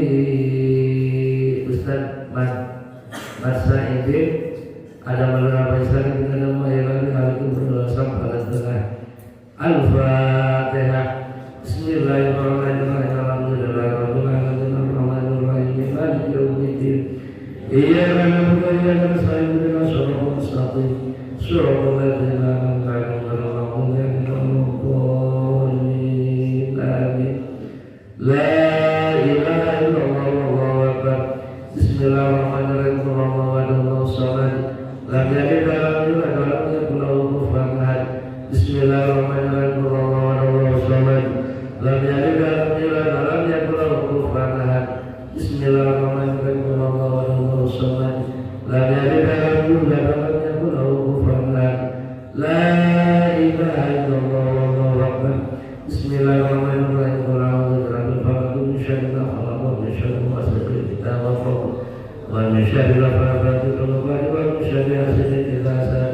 Ustaz Mas Saidin ada beberapa istilah kita nama ila ruhi sampai Al-Fatihah. Bismillahirrahmanirrahim. Alhamdulillahirabbil alamin arrahmanirrahim maliki yaumiddin. Iyyaka na'budu wa iyyaka nasta'in ihdinas siratal mustaqim siratal ladzina an'amta 'alaihim ghairil maghdubi 'alaihim waladdallin. Amin. La ilaha illallah wallahu akbar. Bismillahirrahmanirrahim. Qul huwallahu ahad, Allahu samad, lam yalid wa lam yulad wa lam yakul lahu kufuwan ahad. Bismillahirrahmanirrahim. Qul huwallahu ahad, Allahu samad, lam yalid wa lam yulad wa lam yakul lahu kufuwan ahad. Bismillahirrahmanirrahim. Qul huwallahu ahad, Allahu samad, lam yalid wa lam yulad wa lam yakul lahu kufuwan ahad. La ilaha illallah wallahu akbar. Bismillahirrahmanirrahim. Qul a'udzu birabbil falaq min syarri ma khalaq wa min syarri ghasiqin idza waqab wa min syarri naffatsati fil 'uqad wa min syarri hasidin idza hasad.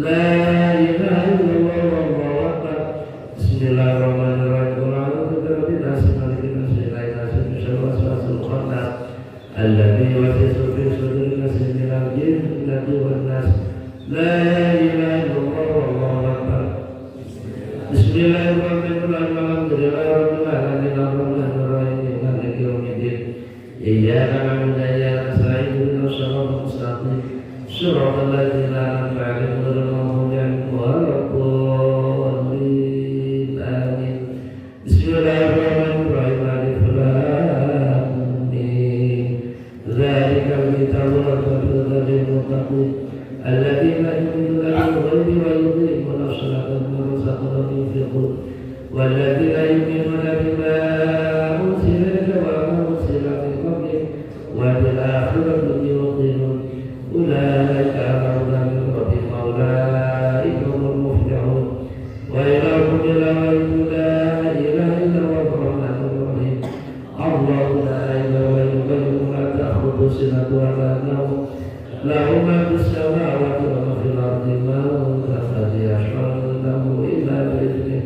La ilaha illallah wallahu akbar. Bismillahirrahmanirrahim. Qul a'udzu birabbin nas, malikin nas, ilahin nas, min syarri waswasil khannas alladzi yuwaswisu fi sudurin nas minal jinnati wan nas. La ilaha illallah wallahu akbar. Bismillahirrahmanirrahim. Alhamdulillahirabbil alamin arrahmanirrahim maliki yaumiddin. Iyyaka na'budu wa iyyaka nasta'in ihdinas siratal mustaqim siratal ladzina an'amta 'alaihim ghairil maghdubi 'alaihim waladdallin. Amin. Bismillahirrahmanirrahim. Alif lam mim. Dzalikal kitabu la raiba fihi hudan lil muttaqin alladzina yu'minuna bil ghaibi wa yuqimuna ash-shalata wa mimma razaqnahum yunfiqun walladzina yu'minuna bima unzila ilayka wa ma unzila min qablik wa bil akhirati hum yuqinun. Ulaika 'ala hudan min rabbihim wa ulaika humul muflihun. Wa ilahukum ilahun la ilaha illa huwa ar-rahmanur rahim. Allahu la ilaha illa huwa la ta'khudhuhu sinatun wa la nawm. Lahu ma fis samawati wa ma fil ardi man dzal yashfa'u indahu illa bi'idhnih.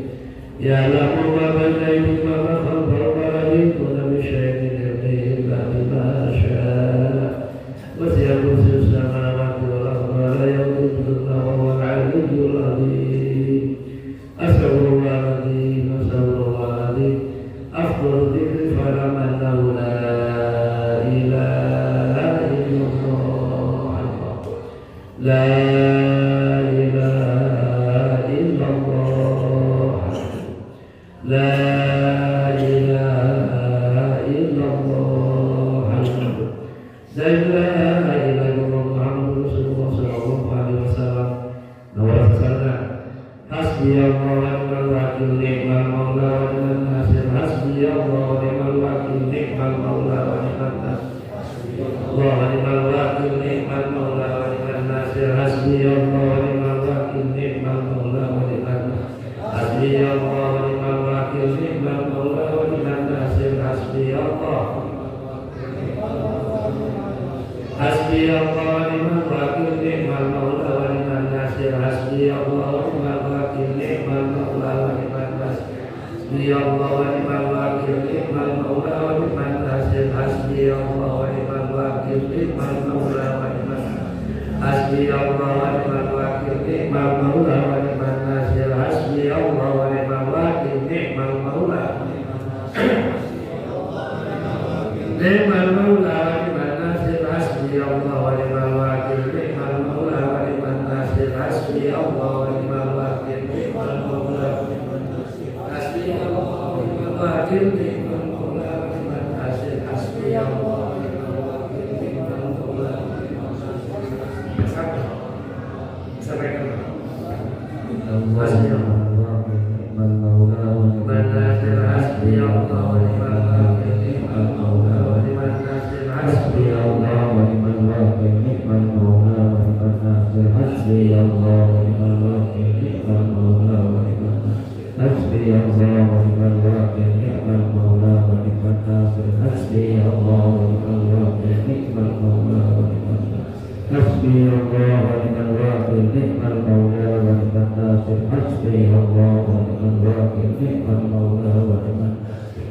Ya'lamu ma bayna aydihim wa ma khalfahum wa la yuhituna bi syai'in min ilmihi illa bima syaa. Wasi'a kursiyyuhus samawati wal ardi wa la yaquduhu wa huwal 'aliyyul 'azim. Astaghfirullahaladzim, astaghfirullahaladzim. Afdalu dzikri fa'lam annahu la ilaha illallah. La ilaha illallah. La ilaha illallah. La ilaha illallah Muhammadur Rasulullah sallallahu alaihi wasallam. Nawasana hasbiyallahu wa ni'mal wakil ni'mal maula wa ni'man nasir. Hasbiyallahu wa ni'mal wakil ni'mal maula wa ni'man nasir. Wa ni'mal wakil ni'mal maula wa ni'man nasir. Hasbiyallahu wa ni'mal wakil ni'mal maula wa ni'man nasir. Hasbiyallahu wa ni'mal wakil ni'mal maula wa ni'man nasir. Hasbiyallahu Hasbiyallahu wa ni'mal wakil ni'mal maula wa ni'man nasir. Hasbiyallahu wa ni'mal wakil ni'mal maula wa ni'man nasir. Hasbiyallahu wa ni'mal wakil ni'mal maula wa ni'man nasir. Hasbiyallahu wa ni'mal wakil ni'mal maula wa ni'man nasir. Hasbiyallahu wa ni'mal wakil ni'mal maula wa ni'man nasir. Hasbiyallahu wa ni'mal wakil ni'mal maula ni'mal maula wa ni'man nasir. Hasbiyallahu wa ni'mal wakil ni'mal maula wa ni'man nasir. Hasbiyallahu wa ni'mal wakil ni'mal maula wa ni'man nasir. Hasbiyallahu wa ni'mal wakil ni'mal maula wa ni'man nasir. Hasbiyallahu wa ni'mal wakil ni'mal maula wa ni'man nasir. Sampaikan. Ni'mal maula wa ni'man nasir. Hasbiyallahu wa ni'mal wakil ni'mal maula wakil ni'mal maula wa ni'man nasir. Hasbi Allah wa ni'mal wakil ni'mal maula wa ni'man nasir. Hasbi Allah wa ni'mal wakil ni'mal maula wa ni'man nasir. Hasbi Allah wa ni'mal wakil ni'mal maula wa ni'man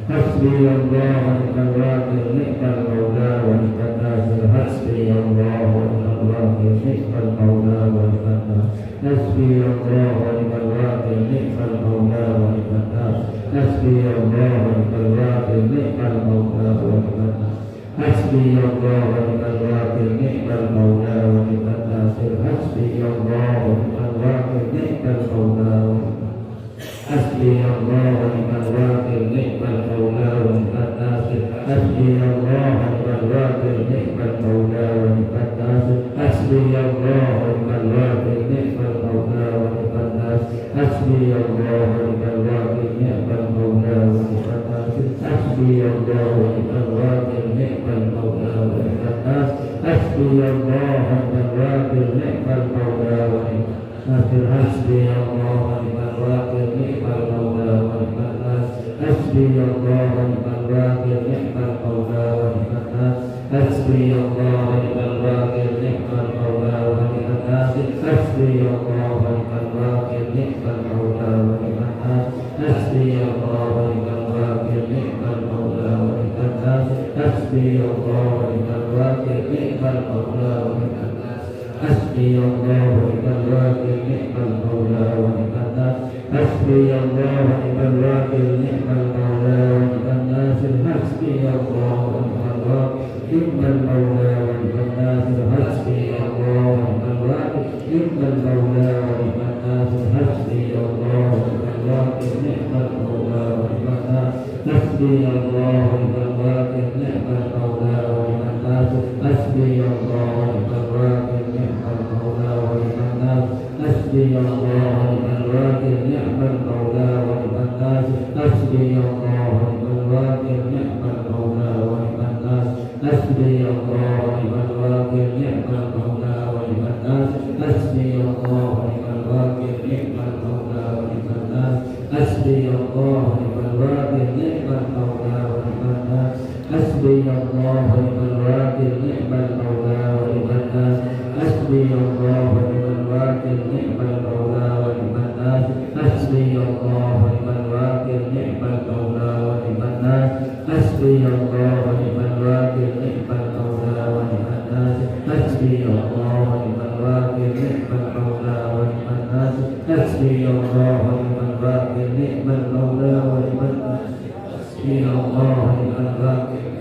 Hasbi Allah wa ni'mal wakil ni'mal maula wa ni'man nasir. Hasbi Allah wa ni'mal wakil ni'mal maula wa ni'man nasir. Hasbi Allah wa ni'mal wakil ni'mal maula wa ni'man nasir. Hasbi Allah wa ni'mal wakil ni'mal maula wa ni'man nasir. Hasbi Allah wa ni'mal wakil ni'mal maula wa ni'man nasir. Hasbi Allah wa ni'mal wakil ni'mal maula wa ni'man Hasbi Allah wa ni'mal wakil ni'mal maula wa ni'man nasir. Hasbi Allah wa ni'mal wakil ni'mal maula wa ni'man nasir. Hasbi Allah wa ni'mal wakil ni'mal maula wa ni'man nasir. Hasbi Allah wa ni'mal wakil ni'mal maula wa ni'man nasir. Hasbi Allah wa ni'mal wakil ni'mal maula wa ni'man nasir. Hasbi Allah wa ni'mal wakil ni'mal maula wa ni'man nasir. Hasbi Allah wa ni'mal wakil ni'mal maula wa ni'man nasir. Hasbi Allah wa ni'mal wakil ni'mal maula wa ni'man nasir. Hasbi Allah wa ni'mal wakil ni'mal maula wa ni'man nasir. Hasbi Allah wa ni'mal wakil ni'mal maula wa ni'man nasir. Hasbi Allah wa ni'mal wakil ni'mal maula wa ni'man nasir. Hasbi Allah wa ni'mal wakil ni'mal maula wa ni'man nasir. Hasbi Allah wa ni'mal wakil ni'mal maula wa ni'man nasir. Hasbi Allah wa ni'mal wakil ni'mal maula wa ni'man nasir. Hasbi Allah wa ni'mal wakil ni'mal maula wa ni'man nasir. Hasbi Allah wa ni'mal wakil ni'mal maula wa ni'man nasir. Hasbi Allah wa ni'mal wakil ni'mal maula wa ni'man nasir. Hasbi Allah wa ni'mal wakil ni'mal maula wa ni'man nasir. Hasbi Allah wa ni'mal wakil ni'mal maula wa ni'man nasir. Hasbi Allah wa ni'mal wakil ni'mal maula wa ni'man nasir. Hasbi Allah wa ni'mal wakil ni'mal maula wa ni'man nasir. Hasbi Allah wa ni'mal wakil ni'mal maula wa ni'man nasir. Hasbi Allah wa ni'mal wakil ni'mal maula wa ni'man nasir. Hasbi Allah wa ni'mal wakil ni'mal maula wa ni'man nasir. Hasbi Allah wa ni'mal wakil ni'mal maula wa ni'man nasir. Hasbi Allah wa ni'mal wakil ni'mal maula wa ni'man nasir. Hasbi Allah wa ni'mal wakil ni'mal maula wa ni'man nasir. Hasbi Allah wa ni'mal wakil ni'mal maula wa ni'man nasir. Hasbi Allah wa ni'mal wakil ni'mal maula wa ni'man nasir. Hasbi Allah wa ni'mal wakil ni'mal maula wa ni'man nasir. Hasbi Allah wa ni'mal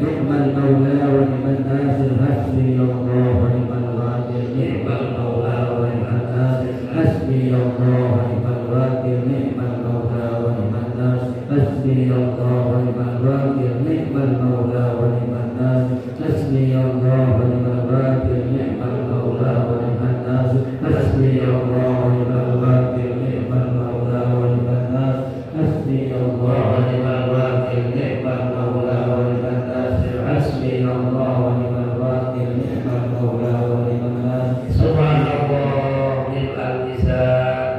wakil ni'mal maula wa ni'man nasir. Hasbi Allah wa ni'mal wakil ni'mal maula wa ni'man nasir. Hasbi Allah wa ni'mal wakil ni'mal maula wa ni'man nasir. Hasbi Allah wa ni'mal wakil ni'mal maula wa ni'man nasir. Hasbi Allah wa ni'mal wakil ni'mal maula wa ni'man nasir. Hasbi Allah wa ni'mal wakil ni'mal maula wa ni'man nasir. Hasbi Allah wa ni'mal wakil ni'mal maula wa ni'man nasir. Hasbi Allah wa ni'mal wakil ni'mal maula wa ni'man nasir. Subhanallah mil al-lisan.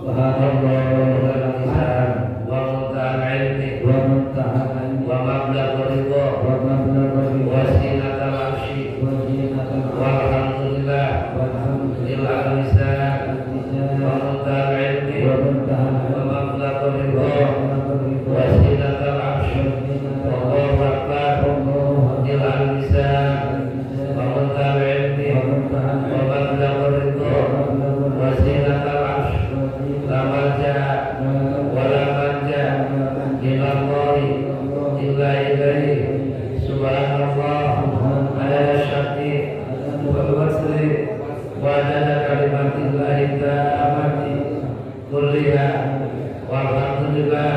Subhanallah Mil al-lisan wa muntahal ilmi wa muntahal ilmi wa mablagh ridha wa mablagh wa ridha zinatal arsy wa zinatal arsy walhamdulillah walhamdulillah mil al-lisan wa muntahal ilmi wa muntahal wa ilmi mablagh wa ridha mablagh ridha wa zinatal arsy wallahu akbar mil al-lisan wa muntahal ilmi wa mablagh ridha wa zinatal arsy la malja wa la manja ilallahi illa ilaihi. Subhanallah ala syarti wal wasri wa adada kalimatillahi ta'amati kulliha walhamdulillah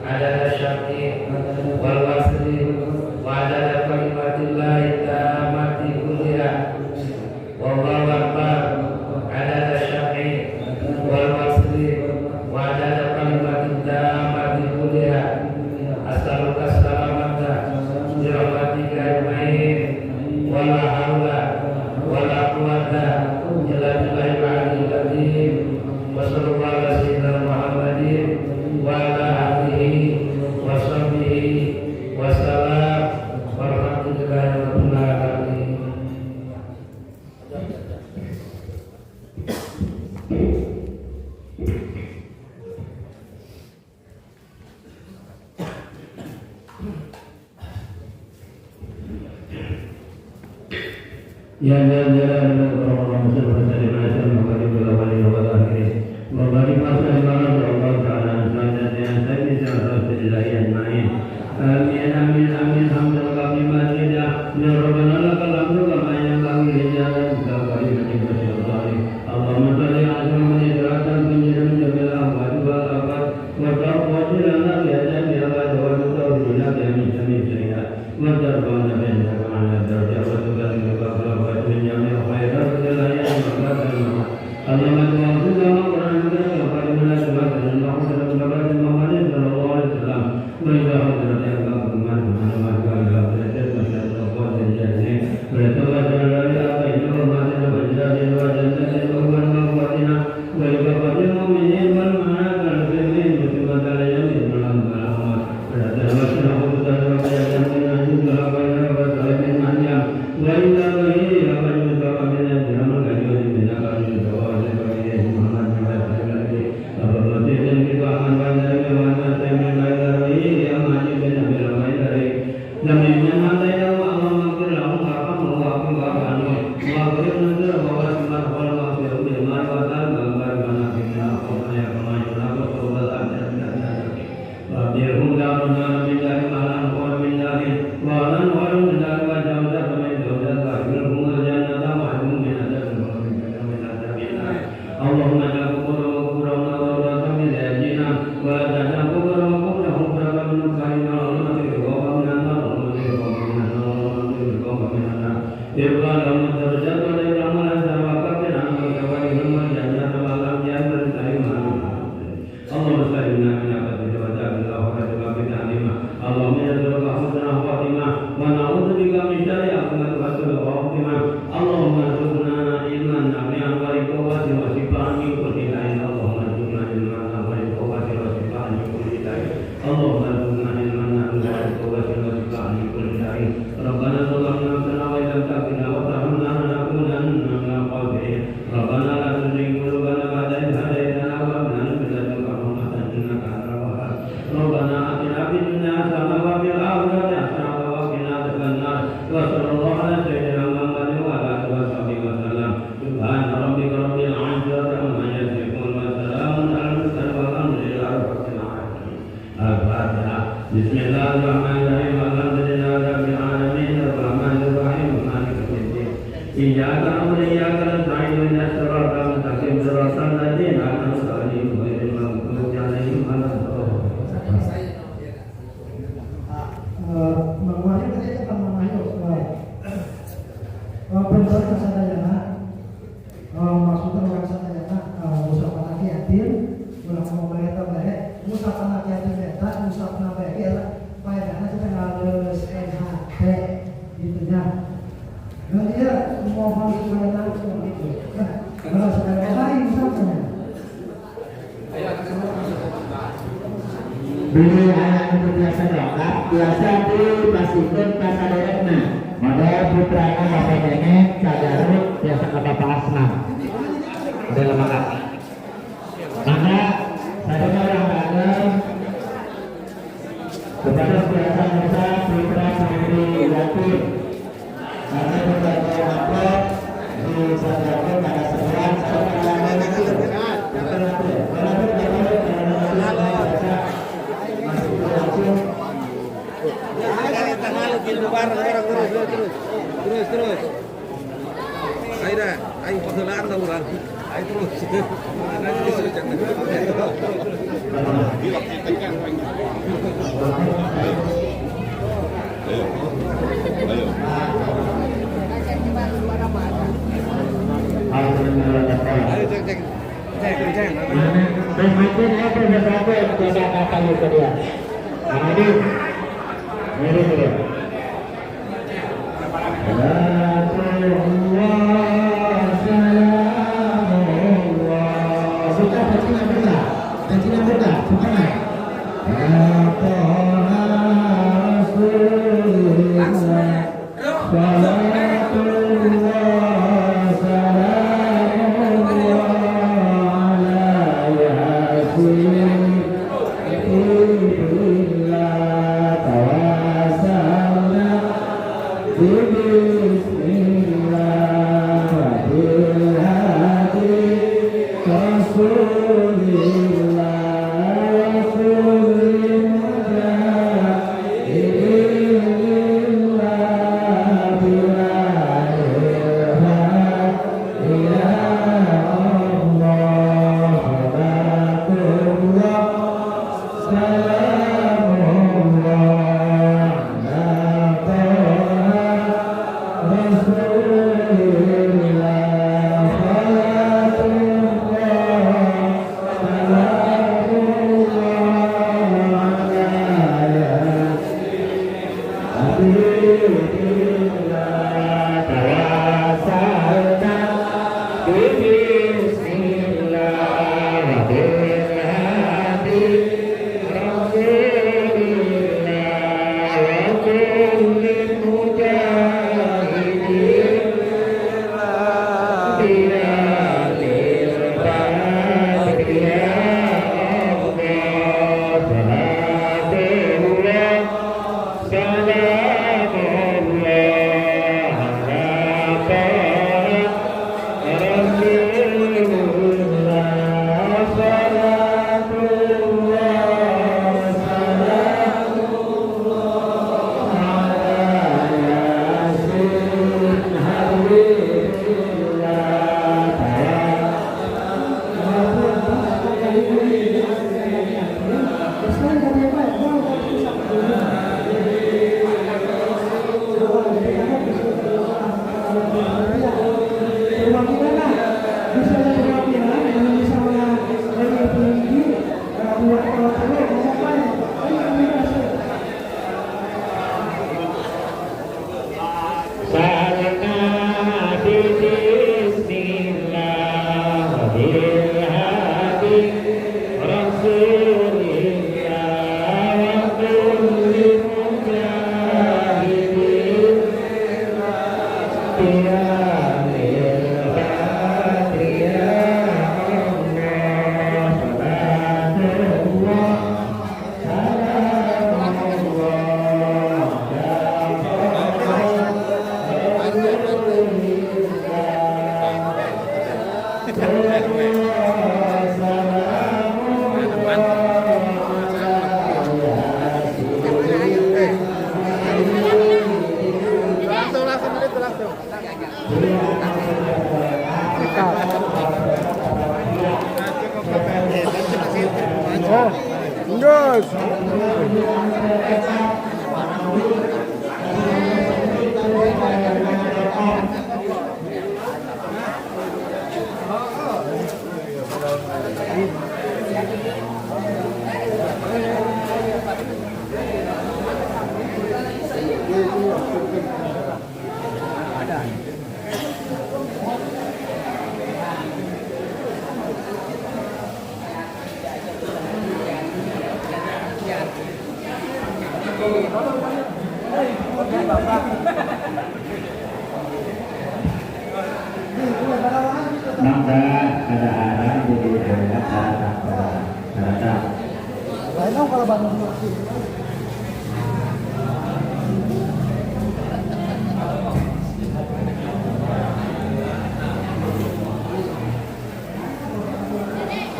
adada syarti wal wasri wa adada kalimatillahi ta'amati kulliha wallahu akbar adada syarti wal wasri wa adada kalimatin ta'amati kulliha. As'aluka salamata bi rahmatika ajmain wa la haula wa la quwwata illa billahil aliyyil azim. Wa sallallahu ala sayyidina Muhammadin wa ala alihi Ya jalal wal ikram wa barik wa sallim ala Allah ta'ala amin amin amin hamdan mazida ya rabbana lakal hamdu kama yanbaghi li jalali wajhika Allahumma shalli ala Muhammadin wa ala alihi wa sahbihi wa tarfa'na bi ajami wa tawfina bi min jami'i wa tarfa'na bi ala darajat wa tuballighna min jami'i khairat la ya'lamu Allahumma Beli anak itu biasa dongkap, biasa dipasihkan kasaderekna. Model putrana bapak nenek cagarut biasa ke bapak Asma. Model maka. Maka saya orang Bandung kepada biasa musa putra putri yatim. Karena berbagai amplop di Sagarut pada sebulan terus terus. Ayo dah, ayo pegelaan tau orang. Ayo terus. Ayo cek cek cek cek. Bismillah.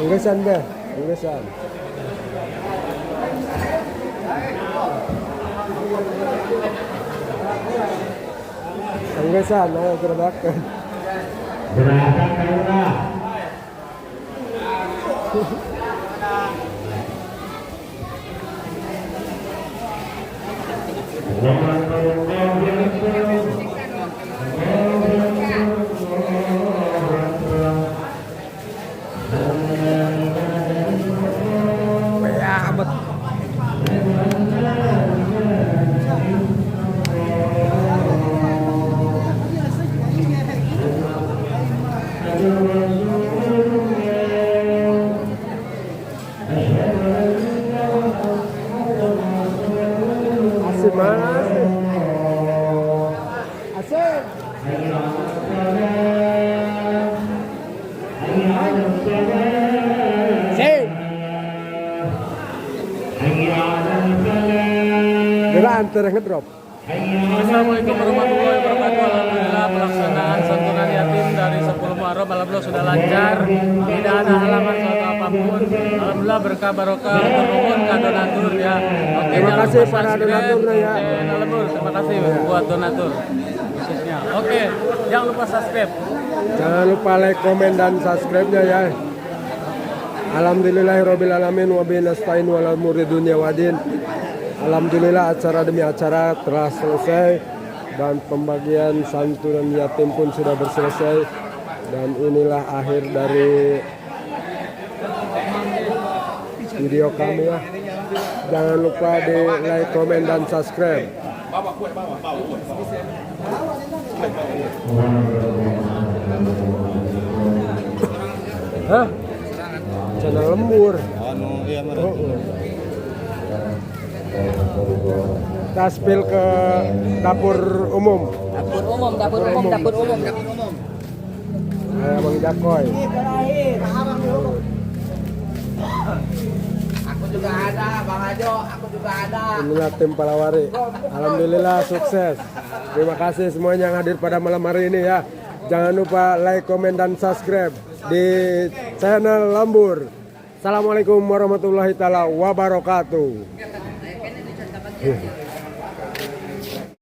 Enggesan deh, enggesan. Enggesan, ayo gerobakan. Gerakan kaula. Ngedrop. Assalamualaikum warahmatullahi wabarakatuh. Alhamdulillah pelaksanaan santunan yatim dari 10 Muharram alhamdulillah sudah lancar, tidak ada halangan suatu apapun. Alhamdulillah berkah barokah ternuhun ke donatur ya. Oke, terima kasih para donatur ya. Oke, terima kasih buat donatur khususnya. Oke, jangan lupa subscribe. Jangan lupa like, komen dan subscribe-nya ya. Alhamdulillahirabbil alamin wa bihi nasta'in wala muridunya wadin. Alhamdulillah acara demi acara telah selesai dan pembagian santunan yatim pun sudah berselesai, dan inilah akhir dari video kami ya. Jangan lupa di like, komen dan subscribe. Hah? Channel lembur. Oh. Kita spill ke dapur umum. Dapur umum, dapur umum, dapur umum. Ayo Bang Jakoy. Aku juga ada, Bang Ajo, aku juga ada. Inilah tim Palawari. Alhamdulillah sukses. Terima kasih semuanya yang hadir pada malam hari ini ya. Jangan lupa like, komen, dan subscribe di channel Lembur. Assalamualaikum warahmatullahi taala wabarakatuh.